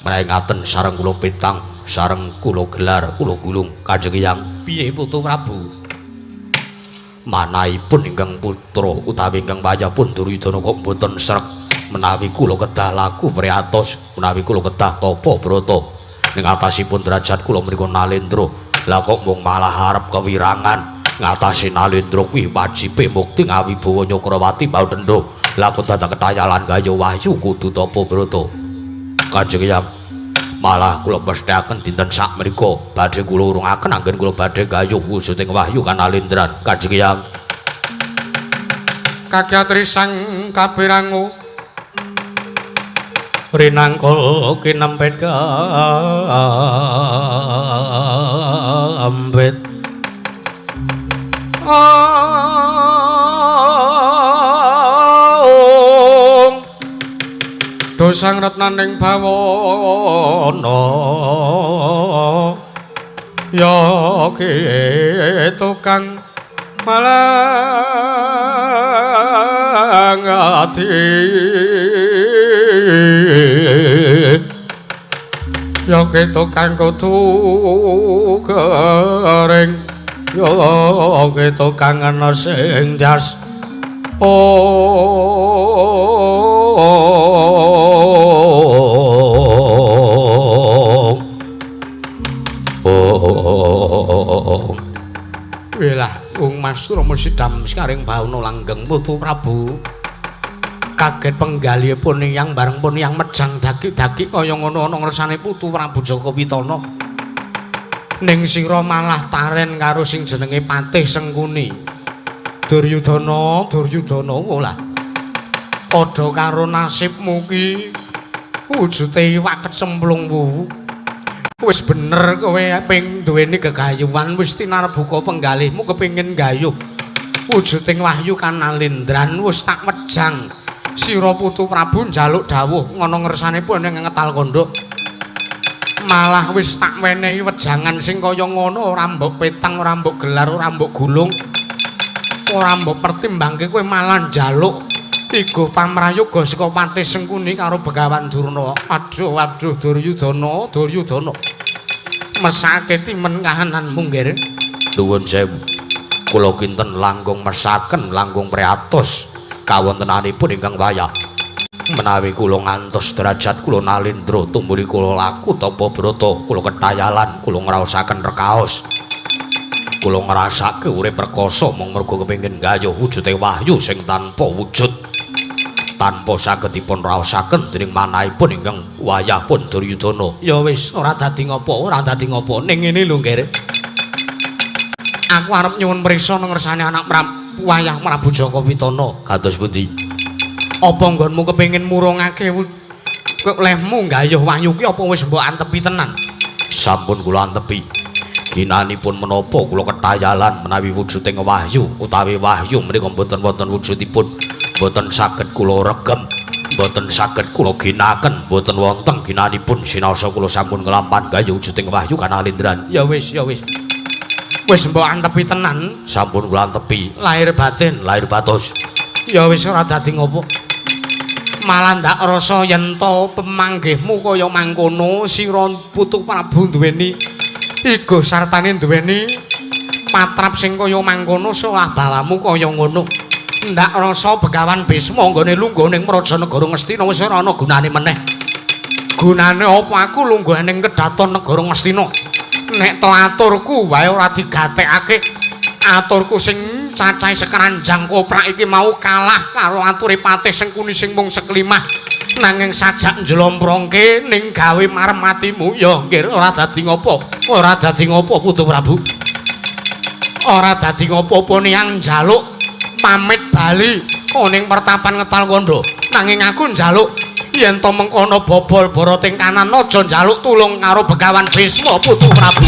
Menawi ngaten sareng kula petang, sareng kula gelar, kula gulung Kanjeng Hyang. Piye Putu Prabu? Manahipun ingkang putra utawi ingkang wayahipun Duryudana kok mboten sreg menawi kula kedah laku priyatos, menawi kula kedah tapa brata ning atasipun derajat kula menika Nalendra. Lah kok mung malah arep kewirangan ngatasi Nalendra kuwi wajibe mukti ngawibawa Nyakrawati mau denda. Lah kok dadak ketayalan gayuh wahyu kudu tapa brata. Kanjeng Hyang, malah kula mesthekaken dinten sakmenika badhe kula urungaken anggen kula badhe gayuh wujuding wahyu kanalendran. Kanjeng Hyang, kagyatri sang kapirangu rinangkul kinempet kaambet. Dosang retnaning bawana ya ki tukang malang ati ya ki tukang kudu kering ya ki tukang ana sing jas. Oh, wilah wong Mas Rama sidam sekaring bawana langgeng Putu Prabu. Kaget penggalihipun yang bareng pun yang mejang dagik-dagik kaya ngono ana ngersane Putu Prabu Jaka Pitana. Ning sira malah taren karo sing jenenge Patih Sengkuni. Duryudana, Duryudana lah. Padha karo nasibmu ki wujude iwak kecemplung wuwu. Wis bener kowe ping duweni gegayuhan wis tinarbuka penggalihmu kepengin gayuh wujuding wahyu kanalindran wis tak mejang. Sira Putu Prabu njaluk dawuh ngono ngersane pun ning Ngetal Kandha. Malah wis tak wenehi wejangan sing kaya ngono, ora mbok petang, ora mbok gelar, ora mbok gulung, ora mbok pertimbangke, kowe malah njaluk igo pamrayoga saka Patih Sengkuni karo Begawan Durna. Aduh aduh Duryudana, Duryudana. Mesake timen kahananmu, Nggir. Nuwun sewu. Kula kinten langkung mesaken, langkung priatos kawontenanipun ingkang wayah. Menawi kula ngantos derajat kula nalindra tumuli kula laku tapa brata, kula ketayalan, kula ngraosaken rekaos. Kula ngrasake urip rekoso mung merga kepengin gayuh wujude wahyu sing tanpa wujud. Tanpa saged dipun raosaken dening manahipun ingkang wayah pun Duryudana. Ya wis, ora dadi ngopo, ora dadi ngopo. Ning ngene lho, Nggir. Aku arep nyuwun prisa nang ngersane anak Prabu Wayah Prabu Jaka Pitana. Kados pundi? Apa nggonmu kepengin murungake lehmu gayuh wahyu ki apa wis mbok antepi tenan? Sampun kula antepi. Ginanipun menapa kula ketayalan menawi wujuding wahyu utawi wahyu menika mboten wonten wujudipun, mboten saged kula regem, mboten saged kula ginaken, mboten wonten ginanipun sinaosa kula sampun nglampahan gayuh wujuding wahyu kanalindran. Ya wis, ya wis. Wis mbok antepi tenan? Sampun kula antepi. Lahir batin, lahir batos. Ya wis ora dadi ngopo. Malah ndak rasa yen to pemanggihmu kaya mangkono, sira Putu Prabu duweni igo sartane duweni patrap sing kaya mangkono, solah bawamu kaya ngono. Ndak rasa Begawan Bisma nggone lungguh ning Praja Negara Ngastina wis ora ana gunane meneh. Gunane apa aku lungguh ning kedaton Negara Ngastina? Nek to aturku wae ora digatekake. Aturku sing cacahe sekeranjang koprak iki mau kalah karo ature Patih Sengkuni sing mung seklimah. Nanging sajak njlomprongke ning gawe marem atimu. Ya nggih, ora dadi ngopo. Ora dadi ngopo Putu Prabu. Ora dadi ngopo-opo niyang njaluk pamit bali ning pertapan Ngetal Kandha. Nanging aku njaluk yen to mengkono bobol boroting kanan aja njaluk tulung karo Begawan Bisma Putu Prabu.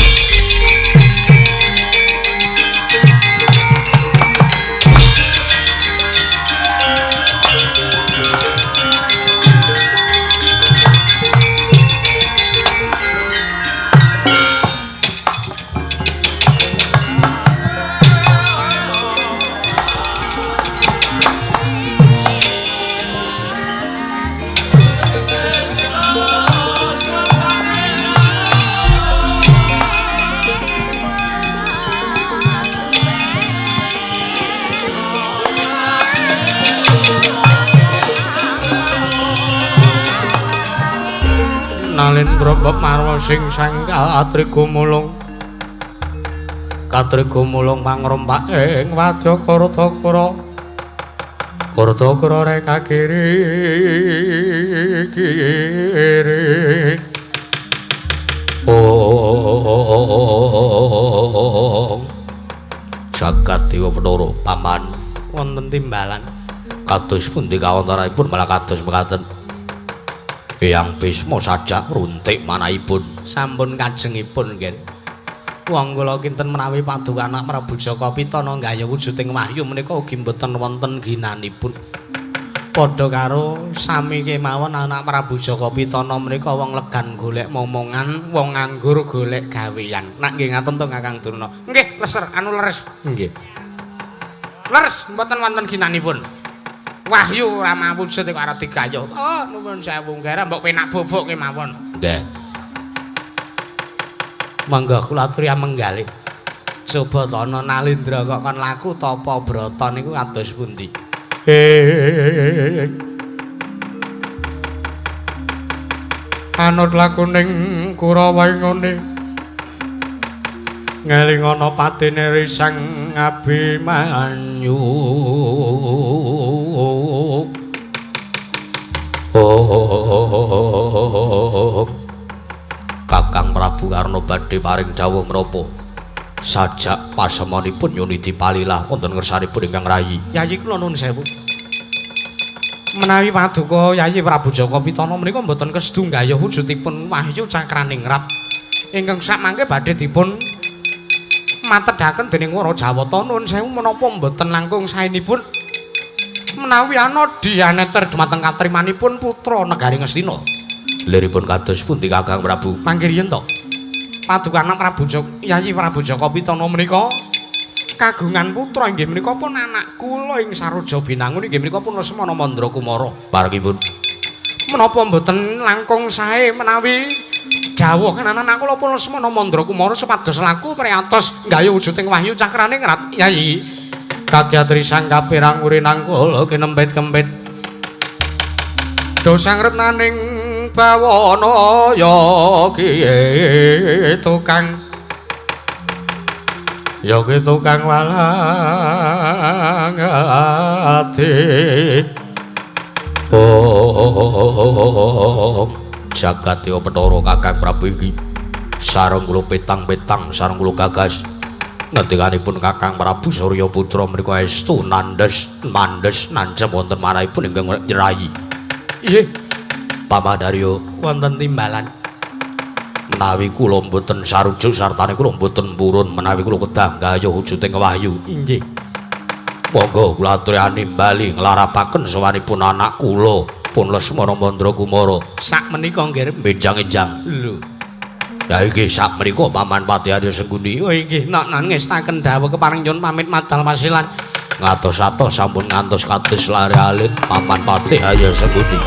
Nalindra mbok marwa sing sang katrigumulung katrigumulung pangrompak ing wadya Kartakara Kartakara reka kiri kiri. Oh jagat dewa Bathara paman wonten timbalan kados pundi kawontenanipun malah kados mekaten. Eyang Bisma sajak runtik manahipun sampun kajengipun nggih. Wong kula kinten menawi paduka anak Prabu Jaka Pitana nggayuh wujuding wahyu menika ugi mboten wonten ginanipun. Padha karo sami kemawon anak Prabu Jaka Pitana menika wong legan golek momongan, wong nganggur golek gawean. Nak nggih ngaten to Kakang Durna? Nggih, leser anu leres. Nggih. Leres mboten wonten ginanipun. Wahyu ora mawujud kok arep digayuh. Oh, nuwun sewu nggih, mbok penak bobok kemawon. Nggih. Monggo kula aturi menggalih. Coba tono Nalindra kok kon laku tapa brata niku kados pundi? Anut lakuning Kurawa ngene. Ngeling ana patine Risang Abimanyu. Oh, Kakang Prabu Karna badhe paring dawuh menapa? Sajak pasemonipun nyuniti palilah wonten ngersanipun ingkang rayi. Yayi kula nuwun sewu. Menawi paduka Yayi Prabu Jaka Pitana menika mboten kesedu nggayuh wujudipun wahyu cakraningrat ingkang sakmangke badhe dipun matedhaken dening Wara Jawata. Nuwun sewu menapa mboten langkung saenipun Menawi ana dianeter dumateng katrimanipun putra negari Ngastina. Liripun kados pundi Kakang Prabu? Mangke riyen to. Paduka anak Prabu Jaka, Yayi Prabu Jaka Pitana menika kagungan putra inggih menika pun anak kula ing Saroja Binangun inggih menika pun Lesmana Mandra Kumara. Parengipun menapa mboten langkung sae menawi dawuh anak kula pun Lesmana Mandra Kumara supados laku priyatos nggayuh wujuding wahyu cakrane ngrat Yayi. Kagyatri sang kapirang urinang kula kinempit-kempit dosang retnaning bawana ya kiye tukang ya ki tukang walang ati. Om jagat ya Bathara Kakang Prabu iki sareng kula petang-petang sareng kula gagas ngendikanipun Kakang Prabu Surya Putra menika estu nandhes mandhes nancep wonten manahipun ingkang nyerahi. Nggih Pamandarya wonten timbalan menawi kula mboten sarujuk sartane kula mboten purun menawi kula kedah nggayuh wujuding wahyu. Inggih. Monggo kula aturani bali nglarapaken sowanipun anak kula pun Lesmana Mandra Kumara. Sak menika nggih benjang-enjang. Lho. Ya iki sak menika Paman Patih Arya Sengkuni. Oh inggih, nok nan ngestaken dawuh kepareng nyuwun pamit madal wasilan. Ngatos-atos sampun ngantos kados lare alit Paman Patih Arya Sengkuni.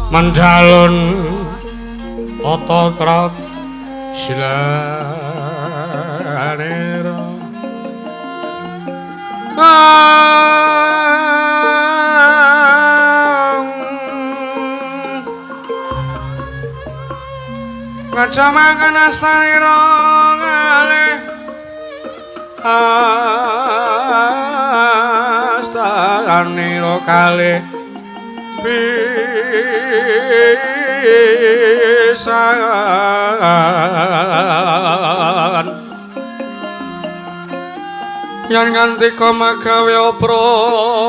Menjalun tata trat silanira ngajamaken astanira ngalih astanira kalih pisan yen ngantika magawe pranta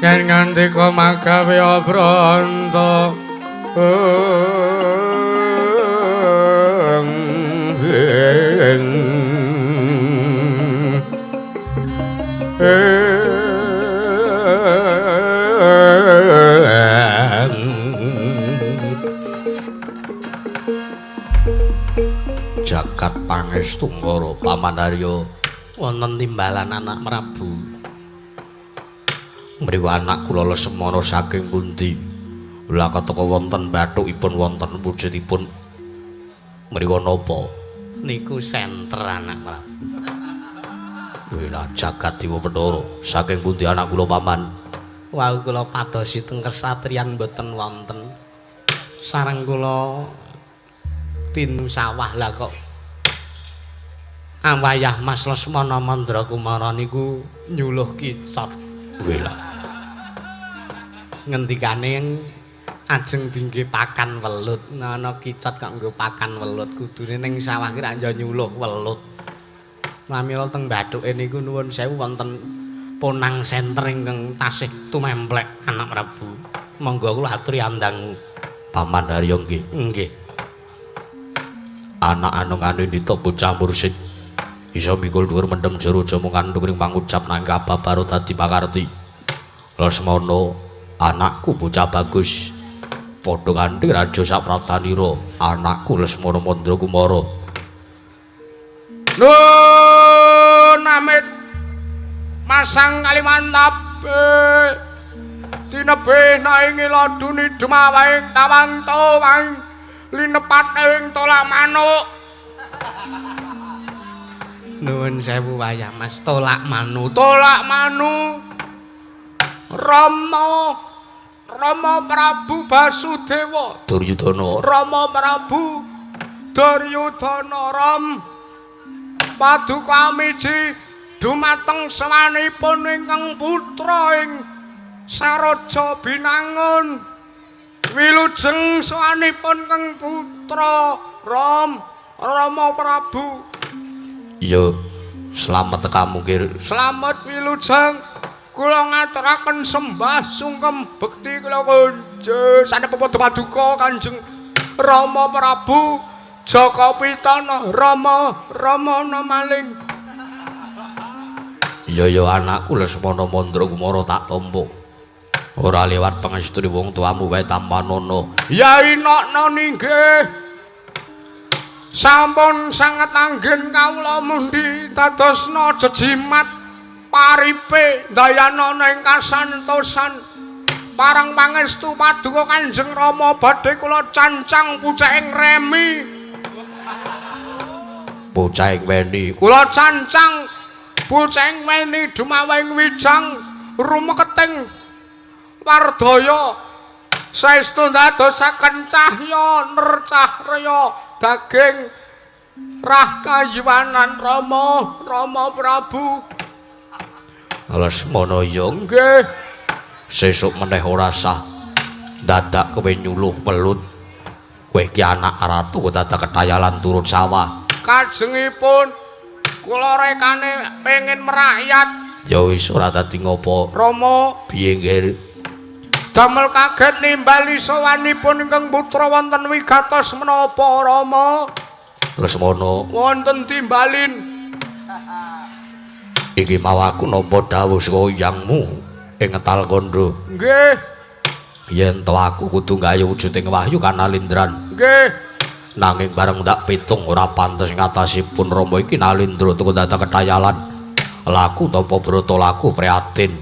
yen ngantika magawe pranta Jagat pangestu ngara Paman Arya wonten timbalan anak Prabu. Mriku anak kula Lesmana saking pundi? Lah keteka wonten bathukipun wonten wujudipun mriku napa? Niku senter anak Prabu. Wela jagat dewa Bathara, saking pundi anak kula paman? Wau kula padosi teng kesatriyan mboten wonten. Sareng kula tin sawah lah kok awayah Mas Lesmana Mandra Kumara niku nyuluh kicot. Wela. Ngendikane ajeng dingge pakan welut. Ana kicot kok nggo pakan welut, kudune ning sawah ki ra nyuluh welut. Pramila teng bathuke niku nuwun sewu wonten ponang senter ingkang tasih tumemplek anak Prabu. Monggo kula aturi andangu. Paman Haryo nggih. Nggih. Anak anungane ndita bocah mursid. Isa mikul dhuwur mendem jero aja mung kandhung ring pangucap nang kababaro dadi pakarti. Lesmana anakku bocah bagus. Padha kanthi raja sapratanira, anakku Lesmana Mandra Kumara. Nun amit masang kalimantabe tinebih naing laduni dumawaing tawang tawang linepat ing tolak manuk. Nuwun sewu wayah Mas, tolak manu, tolak manu. Rama Rama Prabu Basudewa Duryudana, Rama Prabu Duryudana Ram paduka miji dumateng sawanipun ingkang putra ing Saraja Binangun. Wilujeng sawanipun ingkang putra Ram Rama Prabu. Iya, slamet tekamu Kir. Slamet wilujeng. Kula ngaturaken sembah sungkem bekti kula kunjung sanepa padha paduka Kanjeng Rama Prabu Jaka Pitana Rama Ramana maling. Iya ya anakku Lesmana Mandra Kumara tak tampa. Ora lewat pangestri wong tuamu wae tampanana. Ya inokno ninggih. Sampun sanget anggen kawula mundi dadosna jejimat paripe ndayanana ing kasantosan. Parang pangestu paduka Kanjeng Rama badhe kula cancang pucahing remi. Pucahing weni. Kula cancang pucahing weni dumawing wijang rumeketing wardaya. Saestu ndadosaken cahya nercahrya daging rah kayiwanan Rama Rama Prabu. Lesmana ya nggih. Sesuk meneh ora sah dadak kowe nyuluh welut. Kowe iki anak ratu kok dadak ketayalan turun sawah. Kajengipun kula rekane pengin merakyat. Ya wis ora dadi ngopo. Rama piye nggih? Damel kaget nimbali sowanipun ingkang putra wonten wigatos menapa Rama? Lesmana wonten timbalin. Iki mau aku nampa dawuh saka yangmu ing Ngetal Kandha. Nggih. Yen to aku kudu gawe wujuding wahyu kanalindran. Nggih. Nanging bareng tak pitung ora pantes ngatasipun Rama iki nalindra tuku dadak ketayalan. Laku tapa brata laku prihatin.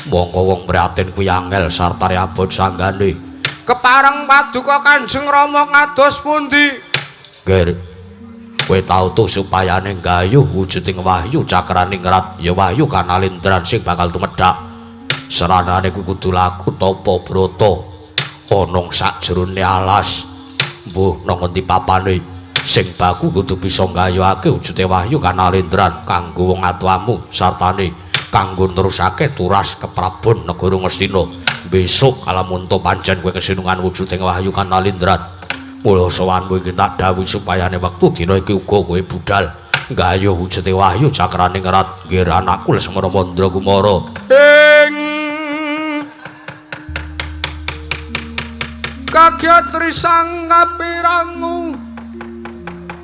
Mongko wong prihatin kuwi angel sartane abot sanggane. Kepareng paduka Kanjeng Rama kados pundi? Nggih. Kowe tau tuh supayane gayuh wujuding wahyu cakraningrat ya wahyu kanalindran sing bakal tumedhak. Seranane kuwi kudu laku tapa brata ana sakjerone alas. Mbuh nang ngendi papane sing baku kudu bisa nggayuhake wujude wahyu kanalindran kanggo wong atuamu sartane kanggo nerusake turas keprabon negara Ngastina. Besok kalamunta pancen kowe kesinungan wujuding wahyu kanalindran. Mula sowanmu iki tak dawuhi supayane wektu dina iki uga kowe budal nggayuh wujude wahyu cakraningrat. Nggih anakku Lesmana Mandra Kumara. Ing kagyat risang kapirangu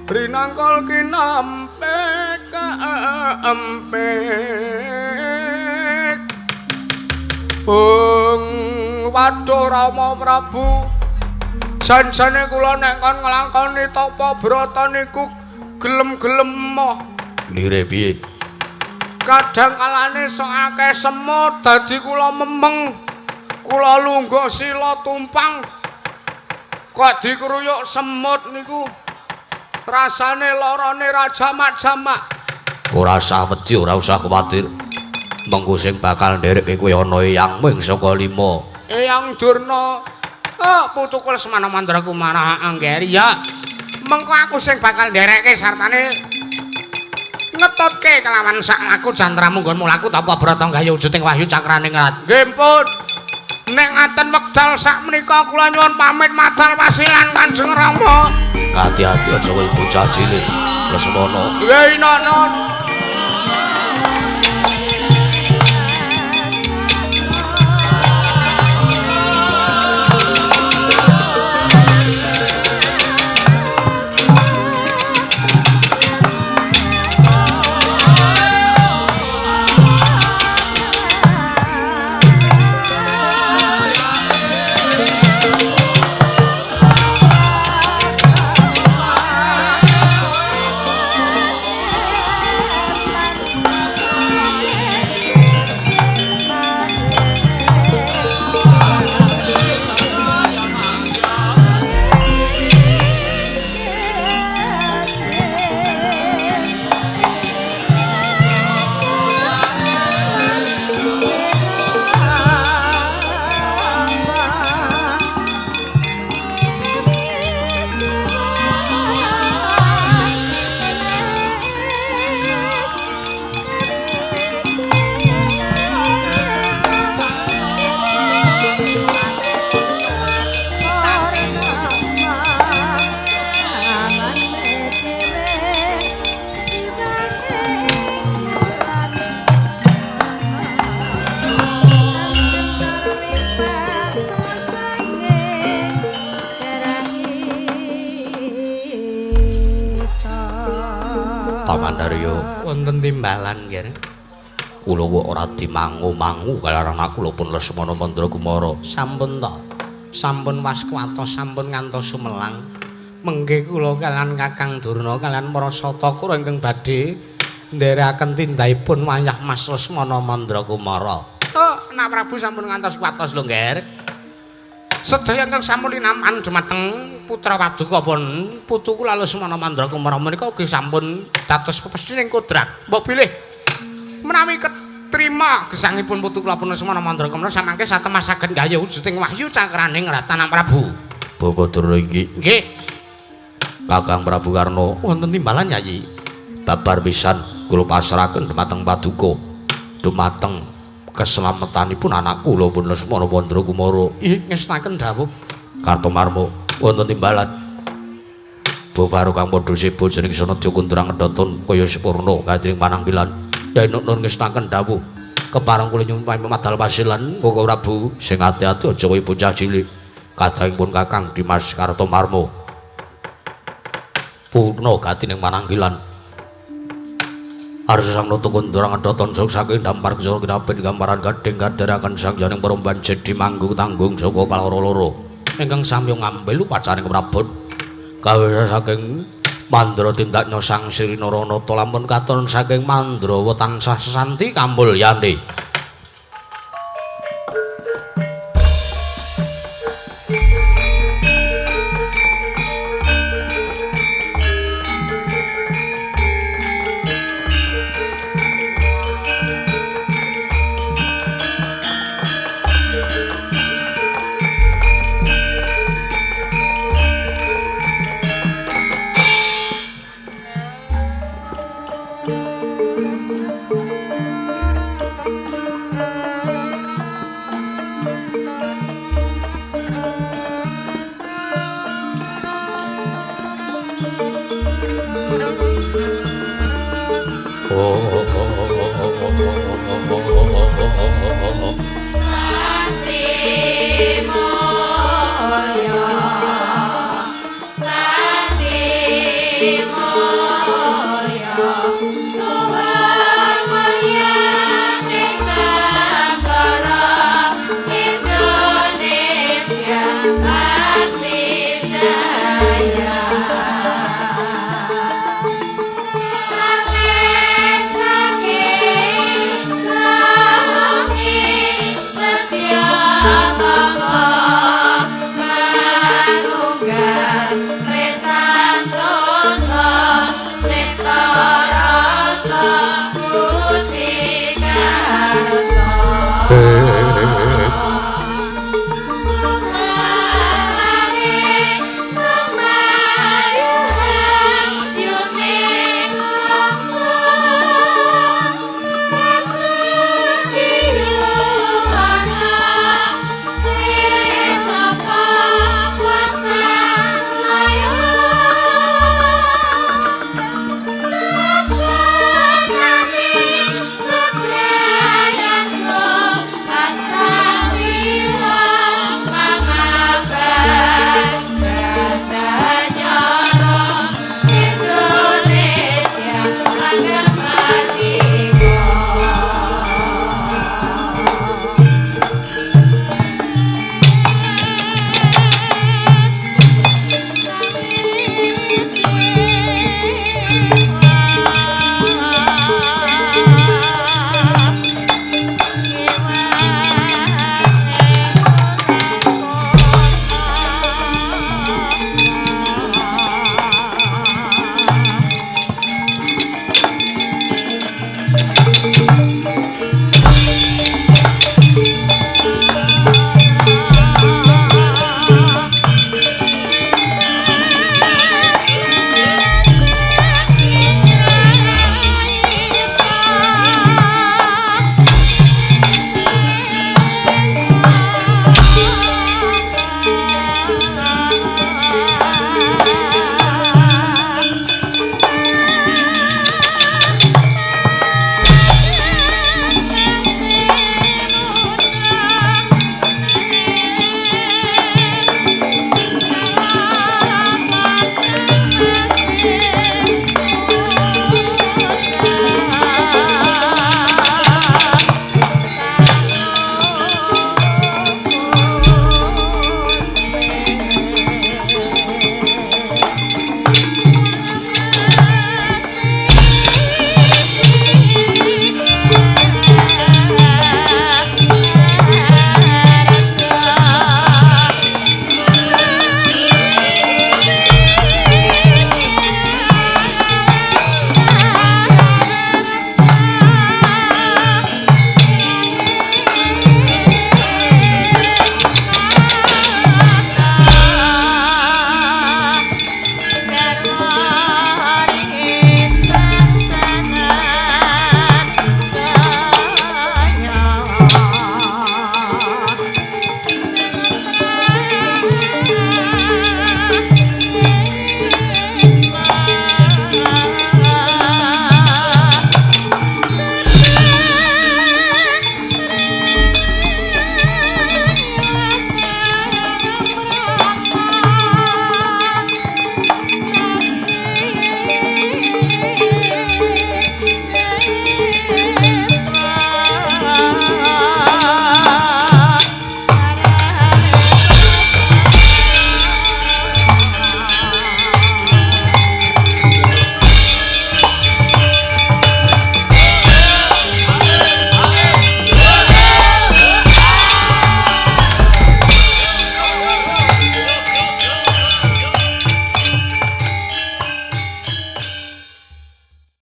rinangkal kinampek kaempek. Bung waduh Rama Prabu, jan-jane kula nek kon nglakoni tapa brata niku gelem-gelem moh. Lire piye? Kadang kalane sok akeh semut dadi kula memeng. Kula lungguh sila tumpang kok dikruyuk semut niku. Rasane larane ra jamak-jamak. Ora usah wedi, ora usah kuwatir. Mengko sing bakal nderekke kowe ana eyang ming saka 5. Eyang Durna. Oh, putuku Lesmana Mandra Kumara Anggeri ya. Mengko aku sing bakal nderekke sartane ngetutke kelawan sak laku jantramu nggonmu laku tapa brata gawe wujuding wahyu cakraning rat. Nggih pun. Nek ngaten wekdal sak menika kula nyuwun pamit madal wasilan Kanjeng Rama. Hati-hati aja kowe bocah cilik Lesmana. Nggih nono. Paman Daryo, Wonten timbalan nggih. Kula kok ora dimangu-mangu kalaran aku lho pun Lesmana Mandra Kumara. Sampun to. Sampun waskuwatos, sampun ngantos sumelang. Mengke kula kalian Kakang Durna kalian para satakura ingkang badhe nderekaken tindakipun wayah Mas Lesmana Mandra Kumara. Oh, Nak Prabu sampun ngantos kuwatos lho, Ngger. Sedaya ingkang sampun linampan dumateng putra paduka pun putu kula Lesmana Mandra Kumara menika ugi sampun dados pepesthening kodrat. Mbok bilih menawi ketrima gesangipun putu kula pun Lesmana Mandra Kumara samangke satemah saged gayuh wujuding wahyu cakraning Ratan Prabu. Bapak Durna iki. Nggih. Kakang Prabu Karna, Wonten timbalan Yayi. Babar pisan kula pasrahaken dumateng paduka. Dumateng keselamatanipun anak kula pun Lesmana Mandra Kumara. Ih, ngestaken dawuh. Kartomarma wonten timbalan. Boparo kang padha seba jeneng Sanadya Kundrang Kedaton kaya sepurna gandring pananggilan. Yai Nur ngestaken dawuh. Kepareng kula nyuwun pamit madal wasilan Koko Prabu sing ati-ati aja kaya bocah cilik. Kadangipun Kakang Dimas Kartomarma. Purna gatining pananggilan. Arsa sang Nata Kundrang Kedaton saking dampar kusala kinapit gambaran gading kadheraken sang janing peromban jedi manggung tanggung saka paloro loro. Ingkang samya ngambil upacaring keprabon. Kawisa saking Mandra tindaknya sang Sri Naranata lamun katon saking Mandrawa tansah sesanti kamulyane. Santi Mulya, Santi Mulya.